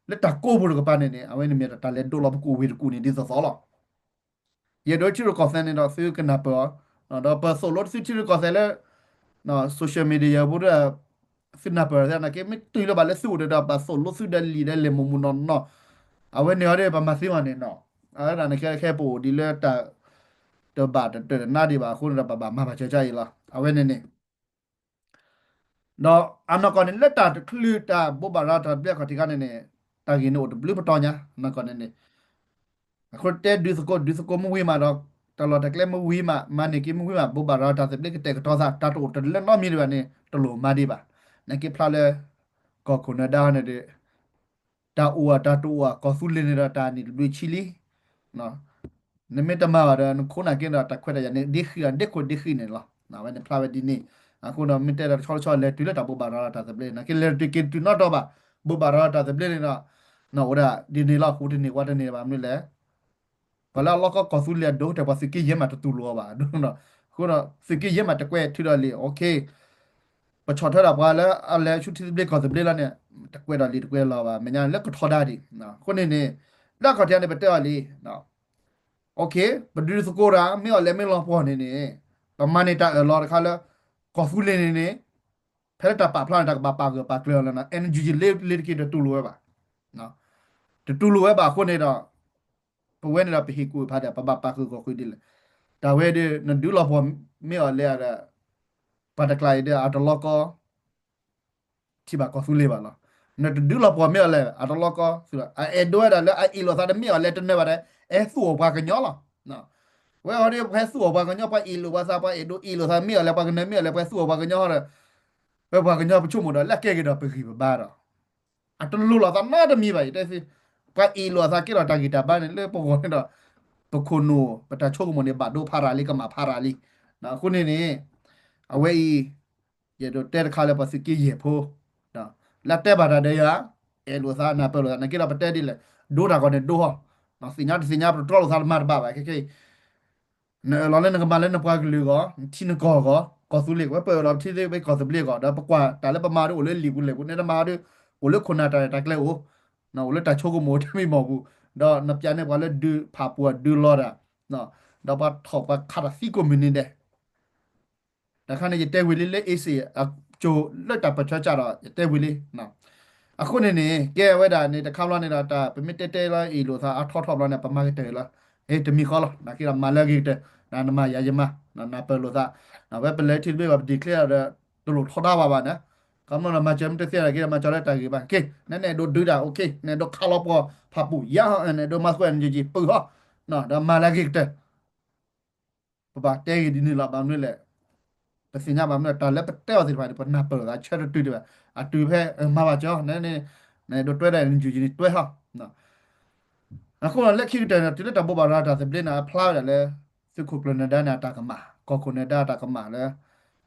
လၢတၢ်ကိးပူၤတကပၤန့ၣ်န့ၣ် အဝဲန့ၣ်မ့ၢ်တၢ်လဲၤဒိးလီၤပကိၣ်ဝ့ၢ်တကူၣ်န့ၣ်ဒ်သိးသိးလီၤ. ယအဲၣ်ဒိးထံရူၢ်ကီၢ်သဲးန့ၣ်ဒီးသုကနၢ်ပၢၢ်အီၤ, ဒီးပသိၣ်လိသုထံရူၢ်ကီၢ်သဲးလၢ social media ပူၤဒီး သုနၢ်ပၢၢ်သနာ်က့ မ့ၢ်တုၤလၢဘၣ်လၢသုအိၣ်ဒီး ပသိၣ်လိသုဒီးလံာ်ဒီးလဲၤမူးမူးနီၢ်နီၢ်, အဝဲန့ၣ်အီၤဒီး ပမၤသ့မးန့ၣ်နီၤ, အဝဲဒၣ်န့ၣ်ခဲခဲပအိၣ်ဒ်လၢတၢ် တဘၣ်တတၢၢ်တနါဒံးဘၣ်အဃိန့ၣ်ဒီး ပဘၣ်မၤဘၣ်စၢၤကါအံၤလီၤ. အဝဲန့ၣ်န့ၣ် ဒီးအနီၢ်ကီၢ်န့ၣ် လၢတၢ်တချုးတၢ်ဘိးဘၣ်ရၤတၢ်သဘျ့အခီၣ်ထံးခါန့ၣ်န့ၣ် တၢ်ဂ့ၢ်န့ၣ်အိၣ်တဘျုးပတီၢ်ညါ အနီၢ်ကီၢ်န့ၣ်န့ၣ် အဃိတဲဒုးသကိး ဒုးသကိးမ့ၢ်ဝံၤမးဒီး တၢ်လီၢ်တၢ်ကျဲမ့ၢ်ဝံၤမး မၤန့ၢ်က့ၤမ့ၢ်ဝံၤမး ဘိးဘၣ်ရၤတၢ်သဘျ့ကတဲာ်ကတီၤသး တၢ်တအိၣ်တလၢနီတမံၤဒံးဘၣ်န့ၣ် တလိၣ်မၤဒံးဘၣ်. နာ်က့ဖျါလၢ ကီၢ်ခိၣ်နၢၤဒါန့ၣ်ဒီး တၢ်အိၣ်အတၢ်တအိၣ်အကီၢ်သူလ့ၤန့ၣ်ဒီး တၢ်နံၣ်တဘျုးဆံလံ နမ့ၢ်တမၤဘၣ်ဒီး နခိၣ်နၢ်က့ဒီး တၢ်ခွဲးတၢ်ယာ်န့ၣ် ဒ့ဃံလီၤ ဒ့ခိၣ်ဒ့ဃံန့ၣ်လီၤ. အဝဲန့ၣ်ဖျါဝဲဒ်န့ၣ် အဃိဒီး မ့ၢ်တဲဒီးတဆီတဆီလဲၤတုၤလၢတၢ်ဘိးဘၣ်ရၤလီၤတၢ်သဘျ့ နာ်က့လဲၤတုၤက့ၤတုၤနီတီၤဘၣ် ဘိးဘၣ်ရၤလီၤတၢ်သဘျ့န့ၣ်ဒီး အိၣ်ဒၣ်ဒ်န့ၣ်လီၤ ဟူတန့ၢ်ဝါတန့ၢ်ဘၣ်မနုၤလဲၣ် ပှၤလၢအလီၢ်ကီကီၢ်သူလ့ၤအဒိ တဲပှၤသုးက့ယဲၢ်မးတတူၢ်လိာ်အီၤဘၣ် အဃိဒီး သုးက့ယဲၢ်မးတကွဲးထုးဒီးလံာ် ပဆီၣ်ထွဲဒီးပှၤလၢအလဲၤဆူထံသဘျ့ကီၢ်သဘျ့လီၤန့ၣ် တကွဲးဒီးလံာ်တကွဲးလီၤဘၣ် မဲာ်ညါလၢကထီဒါဒံး အဃိန့ၣ်န့ၣ် လၢအခီၣ်ထံးန့ၣ် ပတဲအီၤလံ ပဒုးသကိးတၢ် မ့ၢ်အီၤလဲၤမ့ၢ်လီၤပှီၢ်န့ၣ်န့ၣ် ပမၤန့ၢ်တၢ်အၢၣ်လီၤတခါလၢ ကီၢ်သူလ့ၤန့ၣ်န့ၣ် ဖဲလၢတၢ်ပာ်ဖျါန့ၣ် တၢ်ကဘၣ်ပာ်ဂၢၢ်ပာ်ကျၢၤလီၤ NUG လ့လ့တက့ၢ်တတူၢ်လိာ်ဝဲဘၣ် တတူၢ်လိာ်ဝဲဘၣ်အဃိန့ၣ်ဒီး ပဝဲန့ၣ်ဒီးပဟ့ၣ်ကူၣ်ဖးဒီး ပဘၣ်ပာ်ဃုာ်ဂီၢ်ဃုာ်ဒ်လဲၣ် တၢ်ဝဲဒီး နဒုးလီၤပှီၢ်မ့ၢ်အီၤလဲၤဒီး ပှၤတကျါအံၤဒီး အတလီၢ်ကီ ထံၣ်ဘၣ်ကီၢ်သူလ့ၤဘၣ်လီၤ. နတဒုးလီၤပှီၢ်မ့ၢ်အီၤလဲၤ အတလီၢ်ကီ အအဲၣ်ဒိးဝဲဒၣ်လၢအအ့ၣ်လိာ်သးဒီး မ့ၢ်အီၤလဲၤတနၢၤဘၣ်ဒီး အဲၣ်သူၣ်အီၣ်ပှၤကညီလီၤ. ဝဲအီၤဒီး ပှၤသူၣ်အီၣ်ပှၤကညီ ပှၤအ့ၣ်လိာ်ပှၤသး ပှၤအဲၣ်ဒိးအ့ၣ်လိာ်သး မ့ၢ်အီၤလဲၤ ပှၤကနၢၤမ့ၢ်အီၤလဲၤ ပှၤသူၣ်အီၣ်ပှၤကညီဒီး ပပှၤကညီပဆိကမိၣ်ဒီး လၢအကဲက့ၤဒီးပဂံၢ်ပဘါဒီး အတလိၣ်လီၤသးနီတမံၤဘၣ် ယတဲသ့, ပှၤအ့ၣ်လိာ်အသးကဲထီၣ်တၢ်ဂံၢ်တၢ်ဘါန့ၣ် လၢပဂီၢ်န့ၣ်ဒီး ပခိၣ်နူာ် ပတၢ်ဆိကမိၣ်န့ၣ် ဘၣ်ဒိဖးရၤလံ ကမၣ်ဖးရၤလံ. အဃိန့ၣ်န့ၣ် အဝဲအံၤ ယအဲၣ်ဒိးတဲတခါလၢပှၤသုးက့ယဲၢ်ဖိ လၢတဲဘၣ်တၢ်ဒီးယၤ အဲၣ်လိာ်သး နၢ်ပၢၢ်လိာ်သး နာ်က့ဒီးပတဲဒ်လဲၣ် ဒိတၢ်ဂီၤန့ၣ်ဒိဟီ, သ့ၣ်ညါတသ့ၣ်ညါ ပတတြီလိာ်သးတမၤတဘၣ်ဘၣ် ခဲခဲအံၤ နအၢၣ်လီၤလၢနကမၤလၢနပှၤကလုာ်အဂီၢ် နထံနကီၢ်အဂီၢ် ကီၢ်သူလ့ၤ ဝဲပအၢၣ်လီၤပထံသ့ ပကီၢ်သဘျ့အဂီၢ် ဒီးပကွၢ်တၢ်လၢပမၤဒီးအိၣ်လၢလံာ်ပူၤလဲၢ်ပူၤ နတမၤဒီး အိၣ်လၢခိၣ်နၢ်တၢ်ရဲၣ်တၢ်ကျဲၤအိၣ်, အိၣ်လၢတၢ်ဆိကမိၣ်တမံၤမီၢ်ပူၤ, ဒီးနပျးန့ၢ်ပှၤလၢဒုးဖးပူၤဒုးလီၤတၢ်, ဒီးပှၤထီၣ်ပှၤခးတၢ်သံကိးမုၢ်နံၤဒဲး တခါန့ၣ် ယတဲဝံၤလံလၢ အ့စ့ၣ် အကၠိလၢတၢ်ပၢၢ်ဆၢကၢ်ဒီး ယတဲဝံၤလံ. အဃိန့ၣ်န့ၣ် ကဲဝဲဒၣ်န့ၣ် တခါဘျီန့ၣ်ဒီး တၢ်ပမ့ၢ်တဲတဲလၢ အ့ၣ်လိာ်သးအထီထီၣ်ဘျီန့ၣ် ပမၤကတၢၢ်လီၤ. ဟဲတမံၤဃီလီၤ နာ်က့ဒီးမၤလၢအဂ့ၤကတၢၢ်, နမၤယၤယမၤ, နၢ်ပၢၢ်လိာ်သး, ဝဲပလဲၤထံတဘ့ၣ်ဘၣ် ပ declare ဒီး တလိၣ်ထီဒါဘၣ်ဘၣ်န့ၣ်, ခီဖျိလၢမၤစၢၤမ့ၢ်တသ့နာ်က့ မၤစၢၤလၢတၢ်ဂ့ၢ်ဘၣ်, က့ နအဲၣ်ဒိးဒုးတၢ် okay, နအဲၣ်ဒိးခးလီၤပှီၢ်ဖးပူၤ ယၤဟီ နအဲၣ်ဒိးမၤသကိး NUG ပုၢ်ဟီ, ဒီးမၤလၢအဂ့ၤကတၢၢ် ပဘၣ်တဲဂ့ၤဒ်န့ၣ်လီၤ. ဘၣ်မနုၤလဲၣ်, ပသ့ၣ်ညါဘၣ်မနုၤလဲၣ် တၢ်လၢပတဲအီၤသ့ၣ်တဖၣ်န့ၣ် ပနၢ်ပၢၢ်လိာ်သးဆၢတတုၤဒံးဘၣ်, အတုၤဖဲမၤဘၣ်ကၠီ နအဲၣ်ဒိးတွဲဒီး NUG န့ၣ်တွဲဟီ. အဃိလၢခံကတၢၢ်န့ၣ် တုၤလၢတၢ်ဘိးဘၣ်ရၤတၢ်သဘျ့န့ၣ် အဖျါဝဲဒၣ်လၢ သုးခိၣ်ကျၢၢ်နၢၤဒါန့ၣ် အတၢ်ကမၣ်, ကီၢ်ခိၣ်နၢၤဒါအတၢ်ကမၣ်လၢ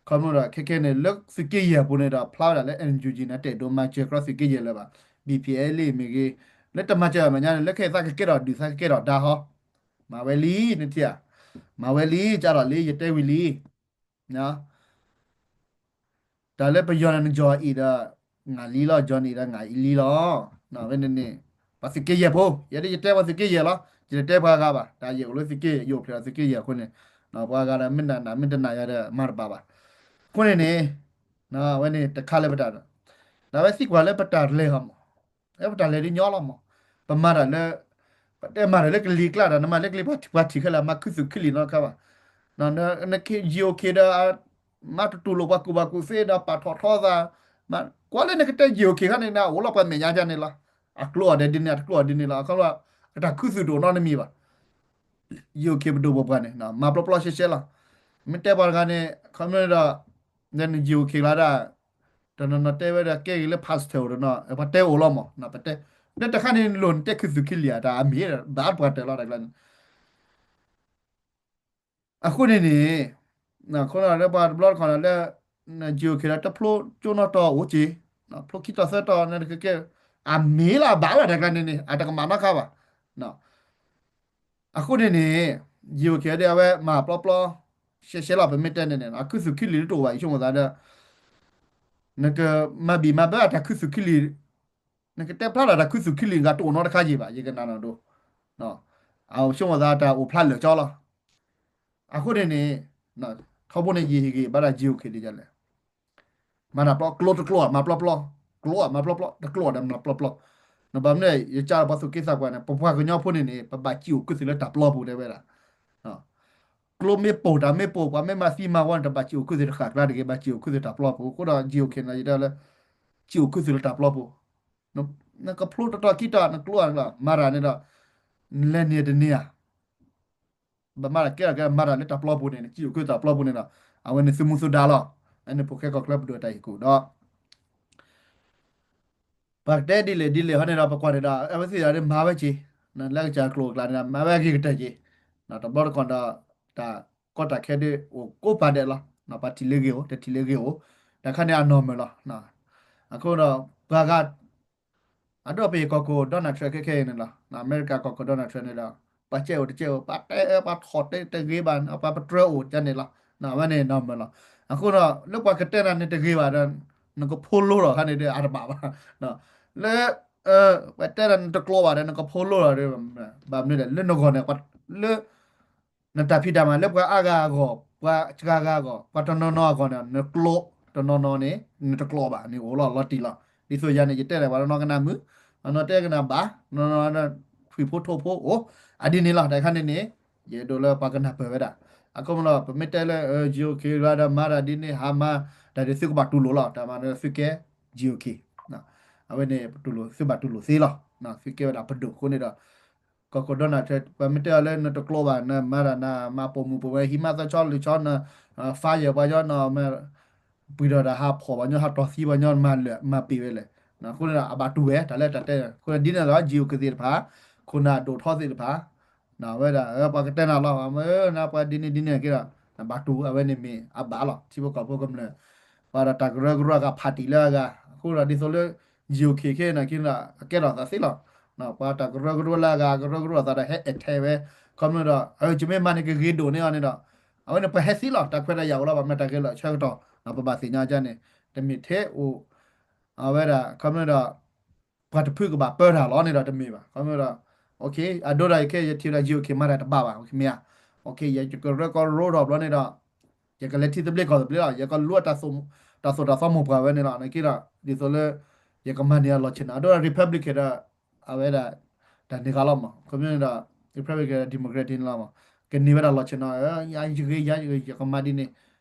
ခီဖျိဒီးခဲခဲန့ၣ် လၢသုးက့ယဲၢ်အပူၤန့ၣ်ဒီး ဖျါဝဲဒၣ်လၢ NUG န့ၣ် တအဲၣ်ဒိးမၤစၢၤကီးသုးက့ယဲၢ်လၢၤဘၣ်, BPLA မ့ၢ်ဂ့ၤ, လၢတမၤစၢၤအမဲာ်ညါန့ၣ် လၢခဲအံၤသးကကဲထီၣ်ဒုၣ်သးကကဲထီၣ်ဒါဟီ, မၤဝဲလံ နထံၣ်ဧါ, မၤဝဲလံ ကၢ်ထီၣ်လံ ယတဲဝံၤလံ တၢ်လၢပယီၤန့ၣ် နယီၤအံၤဒီး ငါလံလီၤ, ယီၤန့ၣ်ဒီး ငါအံၤလံလီၤ. ဝဲန့ၣ်န့ၣ် ပှၤသုးက့ယဲၢ်ဖိ, ယဲဒၣ်ယတဲပှၤသုးက့ယဲၢ်လီၤ, ယတတဲပှၤဂၤဘၣ်, တၢ်ယဲၢ်အိၣ်လၢသုးက့, ယအိၣ်ဖျဲၣ်ဒီးသုးက့ယဲၢ်အဃိန့ၣ်, ပှၤဂၤဒီးမ့ၢ်နနာ်မ့ၢ်တနာ်ယၤဒီးမၤတဘၣ်ဘၣ်. အဃိန့ၣ်န့ၣ်, ဝဲန့ၣ်တခါလၢပတၢ်ဒီး, တၢ်ဝဲသံကွၢ်လၢပတၢ်လဲၤဟီမး လၢပတၢ်လဲၤဒ်ညီလီၤမး, ပမၤတၢ်လၢ, ပတဲမၤတၢ်လၢကလံၤကျါဒီး နမၤလၢကလံၤပှၤထံၣ်ခဲလၢာ် မၤခုသူၣ်ခုလံာ်နီတခါဘၣ်. န GOK ဒီး မၤတတူၢ်လိာ်ပှၤကူၣ်ဘၣ်ကူၣ်သ့ဒီး ပာ်ထီၣ်ထီသး, ကွၢ်လၢနကတဲ GOK ခါန့ၣ် အိၣ်လီၤပှၤမဲာ်ညါဒ်န့ၣ်လီၤ. အကျိၤအီၤဒဲးဒ်န့ၣ် အတကျိၤအီၤဒ်န့ၣ်လီၤ. အခီပညီ အတၢ်ခူသူၣ်တအိၣ်နီတမံၤဘၣ်. GOK ပဒိၣ်ပပှၢ်န့ၣ် မၤပျီပျီရှဲရှဲလီၤ. မ့ၢ်တဲပှၤတဂၤန့ၣ် ခီပညီဒီး န GOK လၢဒၣ် တနီၤနီၤတဲဝဲဒၣ်ကဲဂ့ၤလၢ pastor တနီၤ ပှၤတဲအိၣ်လီၤမး, ပတဲ, လၢတခါန့ၣ်လိၣ်နတဲခုသူၣ်ခုလံာ်ဧါ တၢ်အမ့ၢ်ဘၣ်ပှၤတၢၢ်လီၤတၢ်ကျါန့ၣ် အဃိန့ၣ်န့ၣ်, အဃိဒီးလၢပှၤတဘျီတခီၣ်ဒီးလၢ GOK ဒီးတဖျိကၠိနီတီၤအိၣ်က့ၤ, ဖျိခံတီၤသၢတီၤန့ၣ်ကကဲ, အမ့ၢ်လၢအဘၣ်လီၤတၢ်ကျါန့ၣ်န့ၣ် အတကမၣ်နီတခါဘၣ်. အဃိန့ၣ်န့ၣ် GOK ဒ်အဝဲမၤပျီပျီ ရှဲရှဲလီၤ ပမ့ၢ်တဲန့ၣ်န့ၣ် အခုသူၣ်ခုလံၤတအိၣ်ဘၣ် ယဆိကမိၣ်သးဒီး နကမၤဘံၣ်မၤဘၢအတၢ်ခုသူၣ်ခုလံၤ, နကတဲဖျါလီၤတၢ်ခုသူၣ်ခုလံၤဂၤတအိၣ်နီတခါယံၤဘၣ် ယကနၣ်နီၢ်ဒိၣ်, အဆိကမိၣ်သးတၢ်အိၣ်ဖျါလၢာ်ကၠီလီၤ. အဃိန့ၣ်န့ၣ် ထီဘိန့ၣ်ယဟ့ၣ်ဂ့ၤဘၣ်ဒၣ် GOK ဒ်လဲၣ် မၤတၢ်ပျီ ကျိတကျိ မၤပျီပျီ, ကျိမၤပျီပျီ တကျိဒီးမၤပျီပျီ, နဘၣ်မနုၤ ယကၢ်ပှၤသူၣ်က့သးပှၢ်န့ၣ် ပပှၤကညီဖိန့ၣ်န့ၣ် ပဘၣ်စံၣ်အိၣ်ခူသူၣ်လၢတၢ်ပျီပူၤတဲဝဲဒၣ် ကျိမ့ၢ်ပိၢ်တၢ်မ့ၢ်ပိၢ် ပှၤမ့ၢ်မၤသံမၤဝီန့ၣ် တဘၣ်စံၣ်အိၣ်ခူသူၣ်တဃၣ်ကျါတဂ့ၤ ဘၣ်စံၣ်အိၣ်ခူသူၣ်တၢ်ပျီပူၤ အဃိဒီး GOK န့ၣ် ယတဲလၢ စံၣ်အိၣ်ခူသူၣ်လၢတၢ်ပျီပူၤ, နကဖျိတတီၤခံတီၤ နကျိအလီၤ မၤတၢ်န့ၣ်ဒီး နလဲၤန့ၢ်တန့ၢ်ဧါ ဘၣ်မၤတၢ်ကဲထီၣ်ကဲထီၣ် မၤတၢ်လၢတၢ်ပျီပူၤန့ၣ် စံၣ်အိၣ်ခူသူၣ်တၢ်ပျီပူၤန့ၣ်ဒီး အဝဲန့ၣ်သုးမူသုးဒါလီၤ. အန့ၣ်ဖိၣ်ဃဲကီၢ်ချၢပဒိၣ်တၢ်ဟ့ၣ်ကူၣ်ဒီး ပှၤကတဲဒ်လဲၣ်ဒ်လဲၣ်ဟီန့ၣ်ဒီး ပကွၢ်န့ၣ်ဒီး အဝဲသ့ၣ်ဒီးမၤဝဲက့ၤ, လၢကစၢ်ကျိၤအကျါန့ၣ်ဒီး မၤဝဲအဂ့ၤကတၢၢ်က့ၤ, တဘျီတခီၣ်ဒီး တၢ်ကီတၢ်ခဲဒ်အိၣ်ကိးဖးဒဲးလီၤ. ပှၤထံၣ်လၢဂ့ၤအိၣ် တထံၣ်လၢဂ့ၤအိၣ်, တၢ်ခါန့ၣ်အနီၢ်မၢၢ်လီၤ. အဃိဒီး ပှၤဂၤ အဒိပယီၤကီၢ်ခိၣ် Donald Trump ခဲခဲအံၤန့ၣ်လီၤ. အမဲရကၤကီၢ်ခိၣ် Donald Trump န့ၣ်ဒီး ပှၤကဲအိၣ်တကဲအိၣ် ပှၤတဲအၢ ပှၤထီၣ်တဲတဂ့ၤဘၣ် ပှၤပတြၢၤအိၣ်ကန့ၣ်လီၤ. အဝဲန့ၣ်နီၢ်မၢၢ်လီၤ. အဃိဒီး လၢပှၤကတဲနၤန့ၣ်တဂ့ၤဘၣ်ဒီး နကဖိလိလီၤခါန့ၣ်ဒီး အတဘၣ်ဘၣ်. လၢ ပှၤတဲနၤန့ၣ်တကျိၤဘၣ်ဒီး နကဖိလိလီၤဒီး ဘၣ်မနုၤလဲၣ် လၢနဂီၢ်န့ၣ် လၢ နတၢ်ဖံးတၢ်မၤလၢပှၤအါဂၤအဂီၢ် ပှၤစှၤဂၤအဂီၢ် ပှၤတနီၤနီၤအဂီၢ်န့ၣ် နကျိၤတနီၤနီၤန့ၣ် နတကျိၤဘၣ်န့ၣ် အိၣ်လီၤလီၤတံၢ်လီၤ. ဒ်သိးယၤန့ၣ် ယတဲလဲၣ် ပှၤတနီၤကနၣ်မုာ်, ပှၤတနီၤတဲကနၣ်ဘၣ်, ပှၤတနီၤထွံၣ်ဖိထိၣ်ဖိအိၣ်, အဒ်န့ၣ်လီၤ. တၢ်ခါန့ၣ်န့ၣ် ယအဲၣ်ဒိးလၢပှၤကနၢ်ပၢၢ်ဝဲဒၣ်. အခီပညီ ပမ့ၢ်တဲလၢ GOK ဂၤဒီးမၤတၢ်ဒ်န့ၣ် ဟးမၤတၢ်ဒ်သုကဘၣ်တူၢ်လိာ်လီၤ. တၢ်မၤဒီးသုကဲ GOK အဝဲန့ၣ် ပတူၢ်လိာ် သုဘၣ်တူၢ်လိာ်သ့လီၤ. သုကဲဝဲဒၣ်ပဒိၣ်အဃိန့ၣ်ဒီး ကီၢ်ခိၣ် Donald Trump ပမ့ၢ်တဲအီၤလၢနတကျိၤဘၣ် နမၤတၢ်နမၤပိာ်မုၣ်ပိာ်ဝဲ ဟံးမးသၢဆီလွံၢ်ဆီ န fire ပှၤညီ န ပှံၤထီၣ်တၢ်ဟးဖီၣ်ပှၤညီ ဟးတီၢ်သံပှၤညီ မၤလၢာ်မၤပ့ၤဝဲလဲၣ်. အဃိန့ၣ်ဒီး အဘၣ်တူၢ်ဝဲ တၢ်လၢတၢ်တဲ အဃိန့ၣ်ဒ်န့ၣ်ဒီး GOK သ့ၣ်တဖၣ် ခိၣ်နၢ်ဒိၣ်ထီသ့ၣ်တဖၣ် ဝဲဒၣ် ပှၤကတဲနၤလီၤ နပှၤဒ်န့ၣ်ဒ်န့ၣ်က့ဒီး နဘၣ်တူၢ် အဝဲန့ၣ်မ့ၢ်အဘၣ်လီၤ. ထံဖိကီၢ်ဖိကမျၢၢ် ပှၤဒီးတၢ်ကရၢကရိအဂၤ ဖးတံၢ်လၢအဂၤ အဃိဒီးဒ်သိးလၢ GOK ခဲအံၤန့ၣ် က့ဒီး အကဲထီၣ်သးသ့လီၤ. ပှၤတၢ်ကရၢကရိလၢအဂၤ ကရၢကရိအသးဒီးဟဲအဲၣ်ထဲဝဲ ခီဖျိဒီး ယမ့ၢ်မၤန့ၣ်ကဂ့ၤဒိၣ်န့ၢ်အီၤန့ၣ်ဒီး အဝဲန့ၣ်ပှၤဟဲသ့လီၤ. တၢ်ခွဲးတၢ်ယာ်အိၣ်လီၤ ဘၣ်မနုၤတၢ်ဂ့ၢ်လီၤဆၢကတီၢ် ပဘၣ်သ့ၣ်ညါကန့ၣ် တမ့ၢ်ထဲအိၣ် အဝဲဒၣ် ခီဖျိဒီး ပှၤတဖုကဘၣ်ပၢတၢ်လီၤန့ၣ်ဒီးတမ့ၢ်ဘၣ်. ခီဖျိဒီး အဒိဒီးယခဲ ယထံၣ်ဒီး GOK မၤတၢ်တဘၣ်ဘၣ် မ့ၢ်ဧါ. ယကရၢကရိထီၣ်ဘျီန့ၣ်ဒီး ယကလဲၤထံသဘျ့ကီၢ်သဘျ့လီၤ. ယကလူၤတၢ်သိၣ်တၢ်သီမိၢ်ပှၢ်ဝဲန့ၣ်လီၤ. နက့ဒီး ဒ်သိးလၢ ယကမၤန့ၢ်အလီၢ်ဆ့ၣ်နီၤ အဒိဒီး Republican ဒီး အဝဲဒၣ် တၢ်န့ၢ်ဂၤလီၤမး ခီဖျိန့ၣ်ဒီး Republican Democrat န့ၣ်လီၤမး ကန့ၢ်ဝဲဒၣ်လီၢ်ဆ့ၣ်နီၤ ယဂ့ၤယၤ ယကမၤဒ်န့ၣ်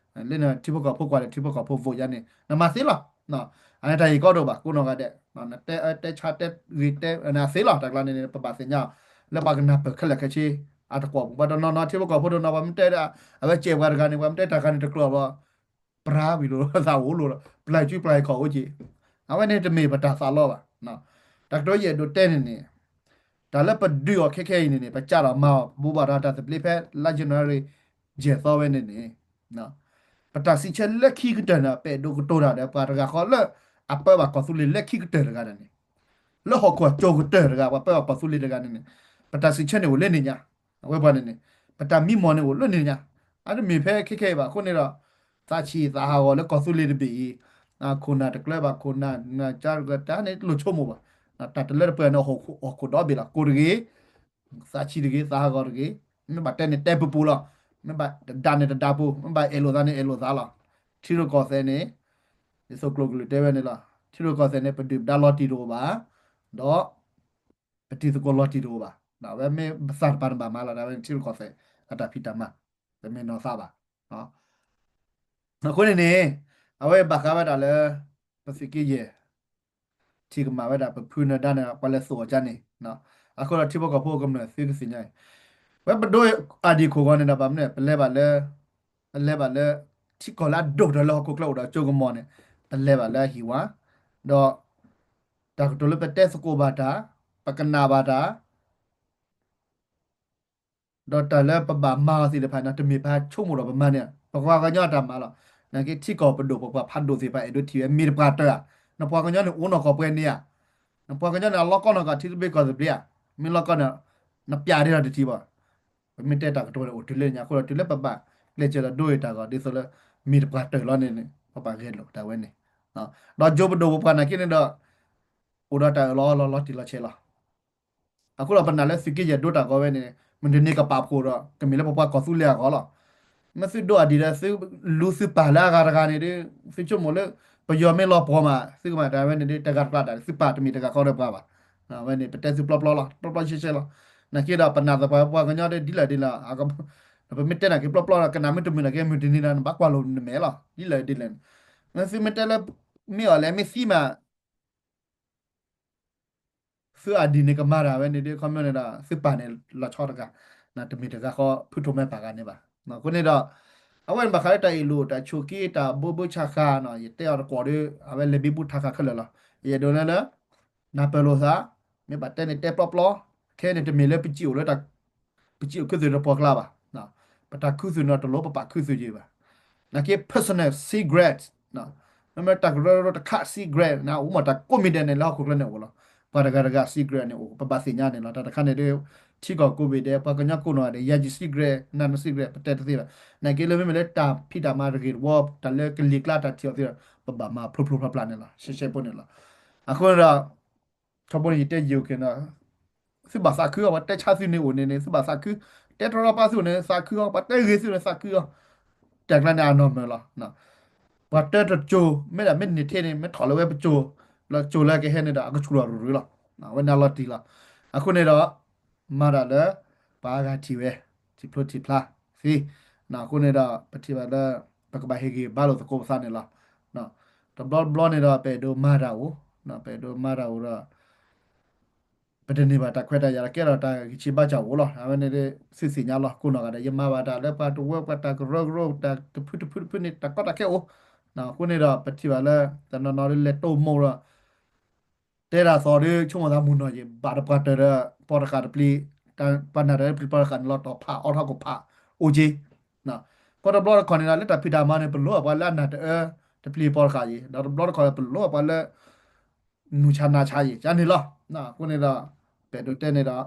လၢနထံဖိကီၢ်ဖိကွၢ်ဒီးထံဖိကီၢ်ဖိ vote ယၤန့ၣ် နမၤသ့လီၤ. အန့ၣ်တၢ်ဂ့ၢ်ကီဒိၣ်ဘၣ် ကိးနီၢ်ဂၤဒဲး နတဲအၢတဲဆါတဲဂ့ၤတဲ နသ့လီၤ တၢ်ကျါန့ၣ်န့ၣ် ပဘၣ်သ့ၣ်ညါ လၢပှၤကနၢ်ပၢၢ်ခဲလၢာ်ခဲဆ့ အတကွီၢ်ပူၤ ပှၤတနီၤနီၤထံဖိကီၢ်ဖိတနီၤ ပှၤမ့ၢ်တဲ အဝဲစဲးပှၤတဂၤန့ၣ် ပှၤမ့ၢ်တဲတၢ်ဂၤန့ၣ်တကျိၤဘၣ် ပြၤဝံၤလိာ်သးအိၣ်လိာ်ဒီး ပျၢ်စုပျၢ်ခီၣ်အိၣ်က့ၤ အဝဲန့ၣ်တမ့ၢ်ပတၢ်သးလီဘၣ်. တၢ်ကတိၤယအဲၣ်ဒိးတဲန့ၣ်န့ၣ် တၢ်လၢပဒုးအီၤခဲခဲအံၤန့ၣ်န့ၣ် ပကးထီၣ်မၤအီၤ ပဘိးဘၣ်တၢ်တၢ်သဘျ့ဖဲလါ January ယဲၢ်သီဝဲန့ၣ်န့ၣ် ပတၢ်စံးဆၢလၢခံကတၢၢ်န့ၣ် ပအဲၣ်ဒိးကတိၤတၢ်ဒီး ပှၤတဂၤဃီလၢအပၢဘၣ်ကီၢ်သူလ့ၤလၢခံကတၢၢ်တဂၤန့ၣ်န့ၣ် လၢဟီၣ်ခိၣ်အကၠိၤကတၢၢ်တဂၤ ပှၤပၢဘၣ်ကီၢ်သူလ့ၤတဂၤန့ၣ်န့ၣ် ပတၢ်စံးဆၢန့ၣ်အိၣ်လၢန့ၣ်ညါ အဝဲပှၤန့ၣ်န့ၣ် ပတၢ်မံမီၢ်န့ၣ်အိၣ်လၢန့ၣ်ညါ အတမ့ၢ်ဖဲခဲခဲအံၤဘၣ် အဃိန့ၣ်ဒီး သးဆံးသးဟးဂီၤလၢကီၢ်သူလ့ၤတဘ့ၣ်အံၤ ခိၣ်နၢ်တကျၢဘၣ် ခိၣ်နၢ် ကၢတၢ်န့ၣ်တလိၣ်ဆိကမိၣ်ဘၣ်. တၢ်တလၢတပှဲၤန့ၣ် ဟီၣ်ခိၣ်ဒီဘ့ၣ်လီၤ ကိးတဂ့ၤ သးဆံးတဂ့ၤ သးဟးဂီၤတဂ့ၤ မ့ၢ်ဘၣ်တဲန့ၣ်တဲပူၤပူၤလီၤ. မ့ၢ်ဘၣ်တဒါန့ၣ်တဒါပူၤ မ့ၢ်ဘၣ်အဲၣ်လိာ်သးန့ၣ်အဲၣ်လိာ်သးလီၤ. ထံရူၢ်ကီၢ်သဲးန့ၣ် ဒ်သိးကျိၤကလုာ်တဲဝဲန့ၣ်လီၤ. ထံရူၢ်ကီၢ်သဲးန့ၣ် ပဒုၣ်ပဒါလီၤတံၢ်တအိၣ်ဘၣ် ဒီး ပတံၤသကိးလီၤတံၢ်တအိၣ်ဘၣ်. အဝဲမ့ၢ်ပသးတပၤတဘၣ်မၤလီၤ တၢ်ဝဲန့ၣ်ထံရူၢ်ကီၢ်သဲး အတၢ်ဖံးတၢ်မၤ တမ့ၢ်နီၢ်သးဘၣ်. အဃိန့ၣ်န့ၣ် အဝဲဘၣ်ဃးဝဲဒၣ်လၢ ပသုးက့ယဲၢ် ထံၣ်ကမၣ်ဝဲဒၣ်ပဖုနၢၤဒါန့ၣ် ပှၤလဲၤသိၣ်အီၤကန့ၣ် အဃိဒီးထံဖိကီၢ်ဖိကမျၢၢ်သုကသ့ၣ်ညါအံၤ ဝဲပဒိၣ်အါဒံးခိၣ်ဂီၤန့ၣ်ဒီး ဘၣ်မနုၤ ပလဲၤဘၣ်လၢ ပလဲၤဘၣ်လၢ ထံကီၢ်လၢအဒိၣ်ကတၢၢ်လၢဟီၣ်ခိၣ်ချၢအိၣ်ဒီးကၠိကမီၤန့ၣ် ပလဲၤဘၣ်လၢအဟံၣ်ဝါ ဒီး တၢ်ကတိၤလၢပတဲသကိးဘၣ်တၢ် ပကနၣ်ဘၣ်တၢ် ဒီးတၢ်လၢပဘၣ်မၤအီၤသ့ၣ်တဖၣ်န့ၣ် တမ့ၢ်ပဟးဆိကမိၣ်ဒီးပမၤန့ၣ် ပပှၤကညီအတၢ်မၤလီၤ. နာ်က့ထံကီၢ်ပဒိၣ်ပပှၤဖးဒိၣ်သ့ၣ်တဖၣ်အဲၣ်ဒိးထံၣ်ဝဲ မ့ၢ်တပှၤတၢၢ်ဧါ, နပှၤကညီန့ၣ်အိၣ်နီၢ်ကီၢ်ပှဲၤန့ၣ်ဧါ, နပှၤကညီန့ၣ်အလီၢ်ကီၢ်နီၢ်ကီၢ်ထံသဘျ့ကီၢ်သဘျ့ဧါ, မ့ၢ်လီၢ်ကီၢ်န့ၣ် နပျးဒ်လီၤတထံၣ်ဘၣ်. ပမ့ၢ်တဲတၢ်ကတိၤန့ၣ်အိၣ်တုၤလၢညါအဃိဒီး တုၤလၢပဘၣ်ကျဲးစၢးဒီးဒိဂ့ၤတၢ်ဂီၤဒ်သိးလၢ မ့ၢ်တပှၤတၢၢ်လီၤန့ၣ်န့ၣ် ပဘၣ်ဂဲၤလိာ်တၢ်ဝဲန့ၣ်, ဒီးကၠိပဒိၣ်ပပှၤနာ်က့န့ၣ်ဒီး အိၣ်ဒီးတၢ်အၢၣ်လီၤအီလီၤလီၤတံၢ်လီၤဆဲးလီၤ. အဃိဒီးပနာ်လၢသုးက့ယဲၢ်ဒိတၢ်ဂီၤဝဲန့ၣ် မုၢ်တနံၤကပာ်ဖှိၣ်ဒီး ကမ့ၢ်လၢပပှၤကီၢ်သူလ့ၤအဂီၢ်လီၤ. မ့ၢ်သုဒိအဒံးဒီး သုလူသုပၢ်လၢအဂၤတဂၤန့ၣ်ဒီး သုဆိကမိၣ်လၢ ပယီၤမ့ၢ်လီၤပှီၢ်မး သုကမၤတၢ်ဝဲန့ၣ်ဒီး တဂၤတကျါတၢ် သုပၢ်တမ့ၢ်တဂၤဃီဒီးပှၤဘၣ်. အဝဲန့ၣ် ပတဲသုပျီပျီလီၤ ပျီပျီရှဲရှဲလီၤ. နာ်က့ဒီးပနာ်သပှၢ်ပှၤကညီဒီးဒ်လဲၣ်ဒ်လဲၣ်, ပမ့ၢ်တဲနာ်က့ပျီပျီဒီး ကနၣ်မ့ၢ်တမုာ်နာ်က့ မုၢ်တနံၤဒီးနဘၣ်ကွၢ်လိာ်နမဲာ်လီၤ ဒ်လဲၣ်ဒ်လဲၣ်န့ၣ်. မ့ၢ်သုမ့ၢ်တဲလၢ မ့ၢ်အီၤလဲၣ်မ့ၢ်သံမး သုအဒံးန့ၣ်ကမၤတၢ်ဝဲန့ၣ်ဒီး ခီပညီန့ၣ်ဒီး သုပၢ်န့ၣ်လီၤဆီတဂၤ, တမ့ၢ်တဂၤဃီ ဖုထိးမဲပာ်ဂၤန့ၣ်ဘၣ်. အဃိန့ၣ်ဒီး အဝဲန့ၣ်ဘၣ်ဃးလၢတၢ်အ့ၣ်လိာ်တၢ်ဆိးက့တၢ်ဘိဘိဆါဃာ်နီၤ ယတဲအီၤတကွီၢ်ဒီး အဝဲလဲၤဘံဘူထးဃာ်ခဲလၢာ်လီၤ. ယအဲၣ်ဒိးလၢလၢ နၢ်ပၢၢ်လိာ်သး, မ့ၢ်ဘၣ်တဲန့ၣ်တဲပျီပျီ, ခဲန့ၣ်တမ့ၢ်လၢပစံၣ်အိၣ်လၢ ပစံၣ်အိၣ်ခူသူၣ်တပှီၢ်ကျါဘၣ်. ပတၢ်ခူသူၣ်န့ၣ်တလိၣ်ပပာ်ခူသူၣ်ယံၤဘၣ်. နာ်က့ personal secret မ့မ့ၢ်တၢ်ကရၢကရိတခါ secret န့ၣ် အိၣ်မးတၢ်ကိးမံၤဒဲးန့ၣ် လၢဟီၣ်ခိၣ်ချၢန့ၣ်အိၣ်လီၤ. ပှၤတဂၤတဂၤ secret န့ၣ်အိၣ် ပဘၣ်သ့ၣ်ညါန့ၣ်လီၤ. တၢ်တခါန့ၣ်ဒီး ထံကီၢ်ကိးဘ့ၣ်ဒဲး ပှၤကညီကိးနီၢ်ဂၤဒဲး ယၤယ secret နၤန secret ပတဲတသ့ဘၣ်. နာ်က့လၢမ့မ့ၢ်လၢတၢ်ဖံးတၢ်မၤတဂ့ၤတဝီ တၢ်လၢကလံၤကျါတၢ်ထံၣ်အီၤသ့ဒီး ပဘၣ်မၤဖျိဖျိဖျါဖျါန့ၣ်လီၤ. ရှဲရှဲဖိန့ၣ်လီၤ. အဃိန့ၣ်ဒီး ထီဘိန့ၣ် ယတဲယံာ်အိၣ်က့ၤနီၤ သုဘၣ်သးခုအီၤ ပှၤတဲဆါသုန့ၣ်အိၣ်န့ၣ်န့ၣ် သုဘၣ်သးခု, တဲတရီတပါသုန့ၣ် သးခုအီၤ, ပှၤတဲဂ့ၤသုန့ၣ် သးခုအီၤ, တၢ်ကျါန့ၣ် အနီၢ်မၢၢ်လီၤ. ပှၤတဲတစိၤ မ့ၢ်ဒၣ်မ့ၢ်န့ၢ်ထဲန့ၣ် မ့ၢ်ထီၣ်လၢဝဲပစိၤ, လၢစိၤလၢကဟဲန့ၣ်ဒီး အကဆူၣ်လီၤရူၤရူၤလီၤ. အဝဲန့ၣ်အလီၤတံၢ်လီၤ. အဃိန့ၣ်ဒီး မၤတၢ်လၢ ပှၤအါဂၤထံၣ်ဝဲ ထံၣ်ဖျိထံၣ်ဖျါသ့, အဃိန့ၣ်ဒီး ပထံၣ်ဘၣ်လၢ ပကဘၣ်ဟ့ၣ်ဂံၢ်ဘါလိာ်သကိးပသးန့ၣ်လီၤ. တဘျီတဘျီန့ၣ်ဒီး ပအဲၣ်ဒိးမၤတၢ်အိၣ်, ပအဲၣ်ဒိးမၤတၢ်အိၣ်ဒီး ပတန့ၢ်ဘၣ်တၢ်ခွဲးတၢ်ယာ် ကဲထီၣ်တၢ်ဂံၢ်ဆံးဘါစၢ်အိၣ်လီၤ. အဝဲန့ၣ် သုသ့ၣ်ညါလီၤ ကိးနီၢ်ဂၤဒဲး ယမၤဘၣ်တၢ်လၢပှၤတဝၢ ပှၤတၢ်ကရၢကရိ တၢ်တဖုတဖုတဖုန့ၣ် တၢ်ကီတၢ်ခဲအိၣ်, အဃိန့ၣ်ဒီး ပထံၣ်ဘၣ်လၢ တနီၤနီၤဒ်လဲၣ်တိၢ်မိၣ်ဒီး တဲတၢ်သီဒီး ဆိကမိၣ်သးမုၢ်နီၢ်က့ၤ ဘၣ်တပှၤတၢၢ်ဒီး ပီတဃာ်တပျံၤ, ပှၤနာ်တၢ်လၢပျံၤပီတဃာ်န့ၣ်လီၤ တီၢ်ဖးအီထီၣ်ကဖးအိၣ်က့ၤ, ပှၤတဘျီတခီၣ်န့ၣ်ဒီး လၢတၢ်ဖံးတၢ်မၤန့ၣ် ပလိၣ်အပှၤလၢအနာ်တအၢ တပျံၤပီတဃာ်အံၤ, ဒီးတဘျီတခီၣ်န့ၣ် ပလိၣ်အပှၤလၢ နူၢ်ဆါနါဆါအံၤ ကန့ၣ်လီၤ. အဃိန့ၣ်ဒီး ပအဲၣ်ဒိးတဲန့ၣ်ဒီး သး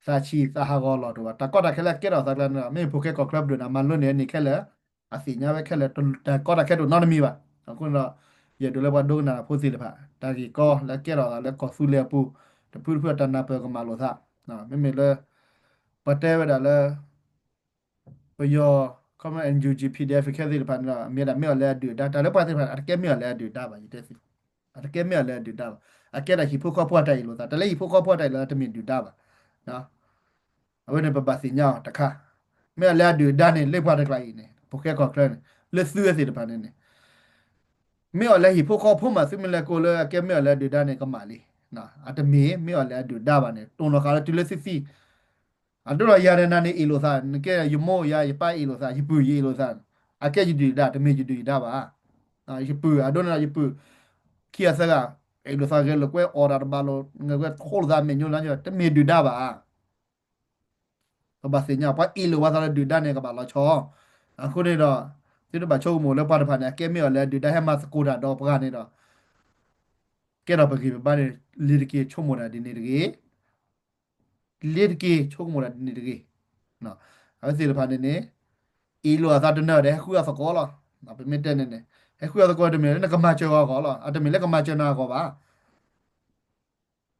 ဆံးသးဟးဂီၤလီၤတအိၣ်ဘၣ်. တၢ်ကီတၢ်ခဲလၢအကဲထီၣ်သးကျါန့ၣ်ဒီး မ့ၢ်ဖိၣ်ဃဲကီၢ်ချၢပဒိၣ်န့ၣ် မၤလိန့ၢ်န့ၣ်ခဲလၢာ်, အသ့ၣ်ညါဝဲခဲလၢာ်, တၢ်ကီတၢ်ခဲတအိၣ်နီတမံၤဘၣ်. အဃိန့ၣ်ဒီး ယအဲၣ်ဒိးလၢပှၤဒိကနၣ်တၢ်ဖိသ့ၣ်တဖၣ် တၢ်ဂ့ၢ်ကီလၢအကဲထီၣ်သးလၢကီၢ်သူလ့ၤအပူၤ တဖုတဖုအတၢ်နၢ်ပၢၢ်ကမၤလိာ်သး, မ့မ့ၢ်လၢ ပှၤတဲဝဲဒၣ်လၢ ပယီၤ ခီမ NUG PDF ခဲသ့ၣ်တဖၣ်န့ၣ်ဒီး မ့ၢ်ဒၣ်မ့ၢ်အီၤလၢအဒုၣ်အဒါ တၢ်လၢပှၤသ့ၣ်တဖၣ် အတကဲမ့ၢ်အီၤလၢအဒုၣ်အဒါဘၣ် ယတဲသ့, အတကဲမ့ၢ်အီၤလၢအဒုၣ်အဒါဘၣ်. အကဲဒၣ်ဟံၣ်ဖိဃီဖိအတၢ်အ့ၣ်လိာ်သး တၢ်လၢဟံၣ်ဖိဃီဖိအတၢ်အ့ၣ်လိာ်သးတမ့ၢ်ဒုၣ်ဒါဘၣ်. အဝဲန့ၣ်ပဘၣ်သ့ၣ်ညါအီၤတခါ, မ့ၢ်အီၤလၢအဒုၣ်အဒါန့ၣ် လၢပှၤတကျါအံၤန့ၣ် ဖိၣ်ဃဲကီၢ်ချၢန့ၣ် လၢသုဝဲသ့ၣ်တဖၣ်န့ၣ်န့ၣ် မ့ၢ်အီၤလၢဟံၣ်ဖိဃီဖိမး သုမ့ၢ်လဲၤကိးလၢအကဲမ့ၢ်အီၤလၢအဒုၣ်ဒါန့ၣ် ကမၣ်လံ. အတမ့ၢ်မ့ၢ်အီၤလၢအဒုၣ်ဒါဘၣ်န့ၣ် တိၢ်နီၣ်ဃာ်လၢတုၤလၢသုသံ, အဒိဒီးယၤဒီးနၤန့ၣ် အ့ၣ်လိာ်သး နကဲယမိၢ်ယၤ ယပၢ်အ့ၣ်လိာ်သး ယပုၢ်ယအ့ၣ်လိာ်သး, အကဲယဒုၣ်ယဒါ တမ့ၢ်ယဒုၣ်ယဒါဘၣ်. ယပုၢ် အဒိန့ၣ်ဒီးယပုၢ် ခံဂၤသၢဂၤ အ့ၣ်လိာ်သးဂဲၤလိာ်ကွဲ အီၣ်တၢ်တဘၣ်လိာ် ငဲၤကွဲထိလိာ်သးမဲာ်ညိလါညီ တမ့ၢ်ဒုၣ်ဒါဘၣ်. ပဘၣ်သ့ၣ်ညါ ပှၤအ့ၣ်လိာ်ဝဲသးလၢဒုၣ်ဒါန့ၣ် ကဘၣ်လီၤဆီ. အဃိန့ၣ်ဒီး သုတဘၣ်ဆိကမိၣ်လၢပှၤတဖၣ်န့ၣ် အကဲမ့ၢ်အီၤလၢအဒုၣ်ဒါ ဟဲမၤသကိးတၢ်ဒီးပှၤန့ၣ်ဒီး ကဲထီၣ်ပဂံၢ်ပဘါန့ၣ် လ့ၤတက့ၤဆိကမိၣ်တၢ်ဒ်န့ၣ်တဂ့ၤ, လ့ၤတက့ၤဆိကမိၣ်တၢ်ဒ်န့ၣ်တဂ့ၤ. အဝဲသ့ၣ်တဖၣ်န့ၣ်န့ၣ် အ့ၣ်လိာ်အသးတနၢၤဒီး ဟဲဃုအသကိးလီၤ. ပမ့ၢ်တဲန့ၣ်န့ၣ် ဟဲဃုအသကိးတမ့ၢ်လၢနကမၤစၢၤအီၤအဂီၢ်လီၤ. အတမ့ၢ်လၢကမၤစၢၤနၤအဂီၢ်ဘၣ်.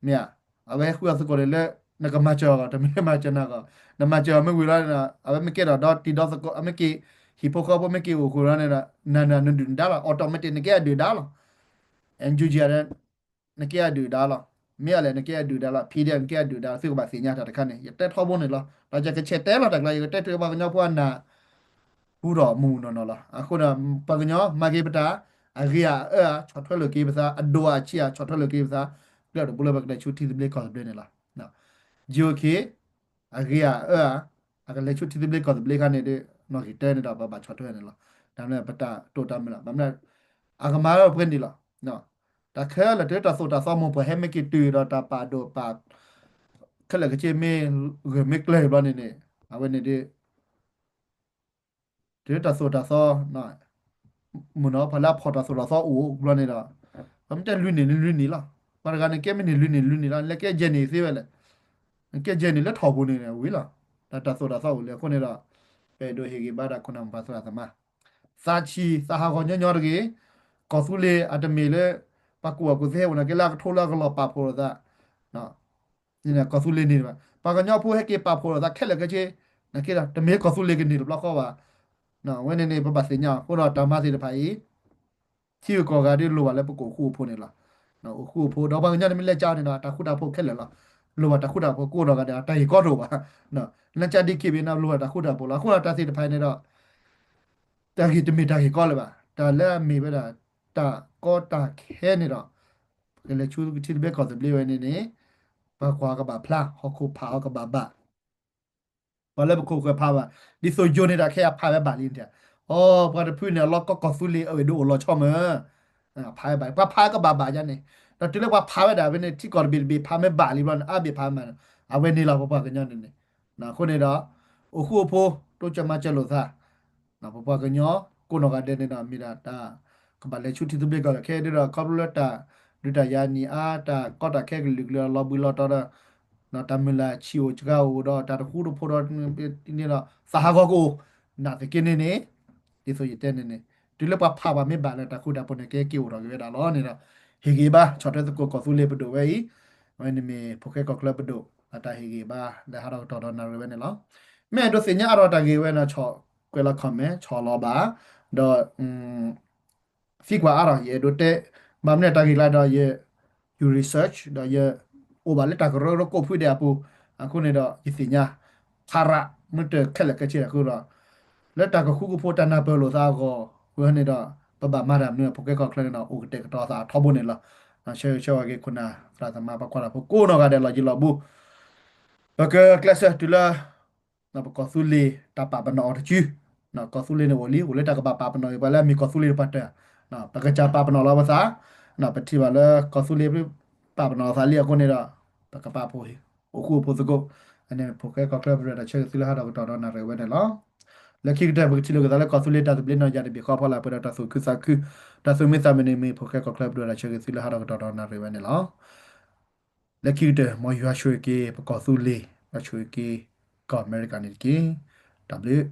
မ့ၢ်ဧါ, အဝဲဟဲဃုအသကိးန့ၣ်လၢ နကမၤစၢၤအီၤအဂီၢ် တမ့ၢ်လၢမၤစၢၤနၤအဂီၢ်. နမၤစၢၤအီၤမ့ၢ်ဝံၤလီၤန့ၣ်ဒီး အဝဲမ့ၢ်ကဲထီၣ်ဒီတံၤဒီသကိး အမ့ၢ်က့ၤ ဟံၣ်ဖိဃီဖိမ့ၢ်က့ၤအိၣ်ဃုာ်လီၤန့ၣ်ဒီး နၤန့ၣ်နဒုၣ်နဒါလီၤ. automatic နကဲအဒုၣ်ဒါလီၤ. NUG ဒီး နကဲအဒုၣ်ဒါလီၤ. မ့ၢ်အီၤလဲၣ် နကဲအဒုၣ်ဒါလီၤ. PDF နကဲအဒုၣ်ဒါလီၤ. သုကဘၣ်သ့ၣ်ညါတၢ်တခါန့ၣ် ယတဲထီဘိန့ၣ်လီၤ. ဒီးယကဆဲးတဲလီၤတၢ်ကျါ ယကတဲထုးပှၤကညီဖိအနၢ် ပူထီၣ်မုၢ်မုၢ်နီၢ်နီၢ်လီၤ. အဃိဒီး ပှၤကညီမၤက့ၤပတၢ် အဂ့ၤအအၢဧါ ဆီၣ်ထွဲလိာ်က့ၤပသး အဒိၣ်အဆံးဧါ ဆီၣ်ထွဲလိာ်က့ၤပသး ကျဲတဘိလၢပကလဲၤဆူထံသဘျ့ကီၢ်သဘျ့န့ၣ်လီၤ. ယိၤခ့ အဂ့ၤအအၢဧါ အကလဲၤဆူထံသဘျ့ကီၢ်သဘျ့ခါန့ၣ်ဒီး နီၢ်ဂ့ၤတဲန့ၣ်ဒီး ပဘၣ်ဆီၣ်ထွဲန့ၣ်လီၤ. တၢ်မ့ၢ်ပတၢ်တိာ်တၢ်မုၢ်လီၤ. ဘၣ်မနုၤ အကမၤလၢပှဲၤန့ၣ်လီၤ. တၢ်ခဲလၢာ်တၢ်သိၣ်တၢ်သီမိၢ်ပှၢ်ဟဲမ့ၢ်က့ၤတုၤဒီးတၢ်ပာ်ဒိၣ်ပာ် ခဲလၢာ်ခဲဆ့မ့ၢ်ဂၢၢ်မ့ၢ်ကျၢၤဘျီန့ၣ်န့ၣ် အဝဲန့ၣ်ဒီး တုၤလၢတၢ်သိၣ်တၢ်သီ မုၢ်နီၤ ပှၤလၢအဖီၣ်တၢ်သိၣ်တၢ်သီအိၣ်ဘျီန့ၣ်ဒီး ပမ့ၢ်တဲလွံၢ်နံၣ်န့ၣ်လွံၢ်နံၣ်လီၤ. ပှၤတဂၤန့ၣ်ကဲမ့ၢ်န့ၢ်လွံၢ်နံၣ်လွံၢ်နံၣ်လီၤ, နလဲၤကဲယဲၢ်နံၣ်သ့ဝဲလဲၣ်, နကဲယဲၢ်နံၣ်လၢထီၣ်ပူၤန့ၣ်ဝံၤလီၤ. တၢ်သိၣ်တၢ်သီအိၣ်လံအဃိန့ၣ်ဒီး ပအဲၣ်ဒိးဟ့ၣ်ဂံၢ်ဘါတၢ်ခိၣ်နၢ်မိၢ်ပၢ်သရၣ်သမါ သးဆံးသးဟးဂီၤညီညီတဂ့ၤ. ကီၢ်သူလ့ၤအတမ့ၢ်လၢ ပှၤကူၣ်ဘၣ်ကူၣ်သ့ဟဲအိၣ်နာ်က့လၢအကထိလၢအကလီၤပာ်ဖှိၣ်လိာ်သး ကီၢ်သူလ့ၤန့ၣ်ဘၣ်, ပှၤကညီဖိဟဲက့ၤပာ်ဖှိၣ်လိာ်သးခဲလၢာ်ခဲဆ့ နာ်က့ဒီး တမ့ၢ်လၢကီၢ်သူလ့ၤကန့ၢ်တဘျီဃီဘၣ်. အဝဲန့ၣ်န့ၣ် ပဘၣ်သ့ၣ်ညါအီၤ အဃိဒီးတၢ်မၤသ့ၣ်တဖၣ်အံၤ ထံဂုၤကီၢ်ဂၤဒ်လိၣ်ဘၣ်လၢပကအိၣ်ဃူအိၣ်ဖိးန့ၣ်လီၤ. အိၣ်ဃူအိၣ်ဖိး ဒီးပှၤကညီန့ၣ်မ့ၢ်လဲၤကၠီန့ၣ်ဒီး တၢ်ဃူတၢ်ဖိးခဲလၢာ်လီၤ. လိၣ်ဘၣ်တၢ်ဃူတၢ်ဖိးကိးနီၢ်ဂၤဒဲး တၢ်ဂ့ၢ်ကီတအိၣ်ဘၣ်. လၢကၠီဒ်ခံဘ့ၣ်န့ၣ် လိၣ်ဘၣ်တၢ်ဃူတၢ်ဖိးလီၤ. အဃိဒီးတၢ်သ့ၣ်တဖၣ်အံၤန့ၣ်ဒီး တၢ်ဂ့ၢ်တမ့ၢ်တၢ်ဂ့ၢ်ကီလၢၤဘၣ်. တၢ်လၢအမ့ၢ်ဝဲဒၣ် တၢ်ကီတၢ်ခဲန့ၣ်ဒီး ပကလဲၤဆူထံသဘျ့ကီၢ်သဘျ့ဝဲန့ၣ်န့ၣ် ပှၤကွၢ်ကဘၣ်ဖျါ ဟီၣ်ခိၣ်ဖးအီၤကဘၣ်ဘၣ် ပှၤလၢပခိၣ်ပဃၢၤဖးဘၣ်, ဒ်သိးယိၤန့ၣ်တၢ်ခဲအံၤဖးဝဲဘၣ်လံန့ၣ်, အိ ပှၤတဖုန့ၣ် အလီၢ်ကီကီၢ်သူလ့ၤအဝဲဒၣ်အိၣ်လီၤဆီမၢ်, ဖးဝဲဘၣ်, ပှၤဖးဝဲကဘၣ်ဘၣ်ယါန့ၣ်, ဒီးတုၤလၢပှၤဖးဝဲဒၣ်ဝဲန့ၣ် ထံကီၢ်တဘ့ၣ်တဘ့ၣ်ဖးမ့ၢ်ဘၣ်လံဘျီန့ၣ် အါဘ့ၣ်ဖးမ့ၢ်, အဝဲန့ၣ်လီၤပပှၤကညီန့ၣ်န့ၣ်, အဃိန့ၣ်ဒီး အိၣ်ဃူအိၣ်ဖိး တိစၢၤမၤစၢၤလိာ်သး ပပှၤကညီ ကိးနီၢ်ဂၤဒဲးန့ၣ်ဒီး မ့ၢ်ဒၣ်တၢ် ကဘၣ်လဲၤဆူထံသဘျ့ကီၢ်ခဲအံၤဒီး ခီဖျိလၢတၢ်ဒုးတၢ်ယၤနံၣ်အါ တၢ်ကီတၢ်ခဲကလုာ်ကလုာ်လီၤဘှံးလီၤတီၤဒီး တၢ်မုၢ်လၢ်ဆံးအိၣ်စှၤအိၣ်ဒီး တၢ်တဃူတဖိးဒီး န့ၣ်ဒီး သးဟးဂီၤကအိၣ် နာ်သက့န့ၣ်န့ၣ် ဒ်သိးယတဲန့ၣ်န့ၣ် တုၤလၢပှၤဖးဘၣ်မ့ၢ်ဘၣ်လၢတၢ်ဃူတၢ်ဖိးန့ၣ် ကဲက့ၤအိၣ်ထီၣ်က့ၤဝဲဒၣ်လီၤန့ၣ်ဒီး ဟ့ၣ်ဂ့ၤဘါ ဆီၣ်ထွဲသကိးကီၢ်သူလ့ၤပဒိၣ်ဝဲအံၤ, အဝဲန့ၣ်မ့ၢ်ဖိၣ်ဃဲကီၢ်ချၢပဒိၣ် အတၢ်ဟ့ၣ်ဂ့ၤဘါ လၢဟးထီၣ်ကတီၢ်ဒီးနၣ်ရံၣ်ဝဲန့ၣ်လီၤ. မ့ၢ်အဲၣ်ဒိးသ့ၣ်ညါအါထီၣ်တၢ်ဂ့ၢ်ဝဲန့ၣ် ဆီၣ်ကွဲးလီၤ comment ဆီၣ်လီၤဘၣ်, ဒီး သံကွၢ်အါထီၣ် ယအဲၣ်ဒိးတဲ, ဘၣ်မနုၤတၢ်ဂ့ၢ်ကျါဒီးယ you research ဒီးယ အိၣ်ဘၣ်လၢတၢ်ကရၢကရိကိးဖုဒဲးအပူၤ, အဃိန့ၣ်ဒီး ယသ့ၣ်ညါ ဖးရး မ့ၢ်တၢ်ခဲလၢာ်ခဲဆ့အဃိဒီး လၢတၢ်ကဃူကဖိးတၢ်နၢ်ပၢၢ်လိာ်သးအဂီၢ် ဝဲန့ၣ်ဒီး ပဘၣ်မၤတၢ်မနုၤ ဖိၣ်ဃဲကီၢ်ချၢန့ၣ်ဒီး အိၣ်ကတဲာ်ကတီၤသးထီဘိန့ၣ်လီၤ. ဆၢဂ့ၤဆၢဝါက့ၤခိၣ်နၢ်သရၣ်သမါ ပှၤကွၢ်တၢ်ဖိကိးနီၢ်ဂၤဒဲးလီၤယံၤလီၤဘူး ပကကျဲးစၢးတုၤလၢ ပကီၢ်သူလ့ၤတၢ်ပာ်ပနီၣ်အီၤတစု, ကီၢ်သူလ့ၤန့ၣ်အိၣ်လံ အိၣ်လၢတၢ်ကဘၣ်ပာ်ပနီၣ်အံၤ ပှၤလၢအမ့ၢ်ကီၢ်သူလ့ၤတပှၤတၢၢ်, ပကစၢ်ပာ်ပနီၣ်လီၤပသး, ပထံၣ်ဘၣ်လၢကီၢ်သူလ့ၤပာ်ပနီၣ်အသးလံအဃိန့ၣ်ဒီး ပကပာ်ဖှိၣ် အိၣ်ဃူအိၣ်ဖိးသကိး, အန့ၣ်ဖိၣ်ဃဲကီၢ်ချၢပဒိၣ်တၢ်ဆၢဂ့ၤသုလၢဟးထီၣ်ကတီၢ်ဒီးနၣ်ရံၣ်ဝဲန့ၣ်လီၤ. လၢခံကတၢၢ် ပကထံၣ်လိာ်က့ၤသးလၢကီၢ်သူလ့ၤတၢ်သဘျ့နီၢ်ယၤတဘ့ၣ်ဃီဖီလာ် ပှဲၤဒီးတၢ်သူၣ်ခုသးခု, တၢ်သူၣ်မံသးမုာ်န့ၣ်မ့ၢ်ဖိၣ်ဃဲကီၢ်ချၢပဒိၣ်တၢ်ဆၢဂ့ၤသုလၢဟးထီၣ်ကတီၢ်ဒီးနၣ်ရံၣ်ဝဲန့ၣ်လီၤ. လၢခံကတၢၢ် မ်ယွၤဆိၣ်ဂ့ၤက့ၤ ပကီၢ်သူလ့ၤ ယွၤဆိၣ်ဂ့ၤက့ၤ ကီၢ်အမဲရကၤန့ၣ်တက့ၢ်. တၢ်ဘျုး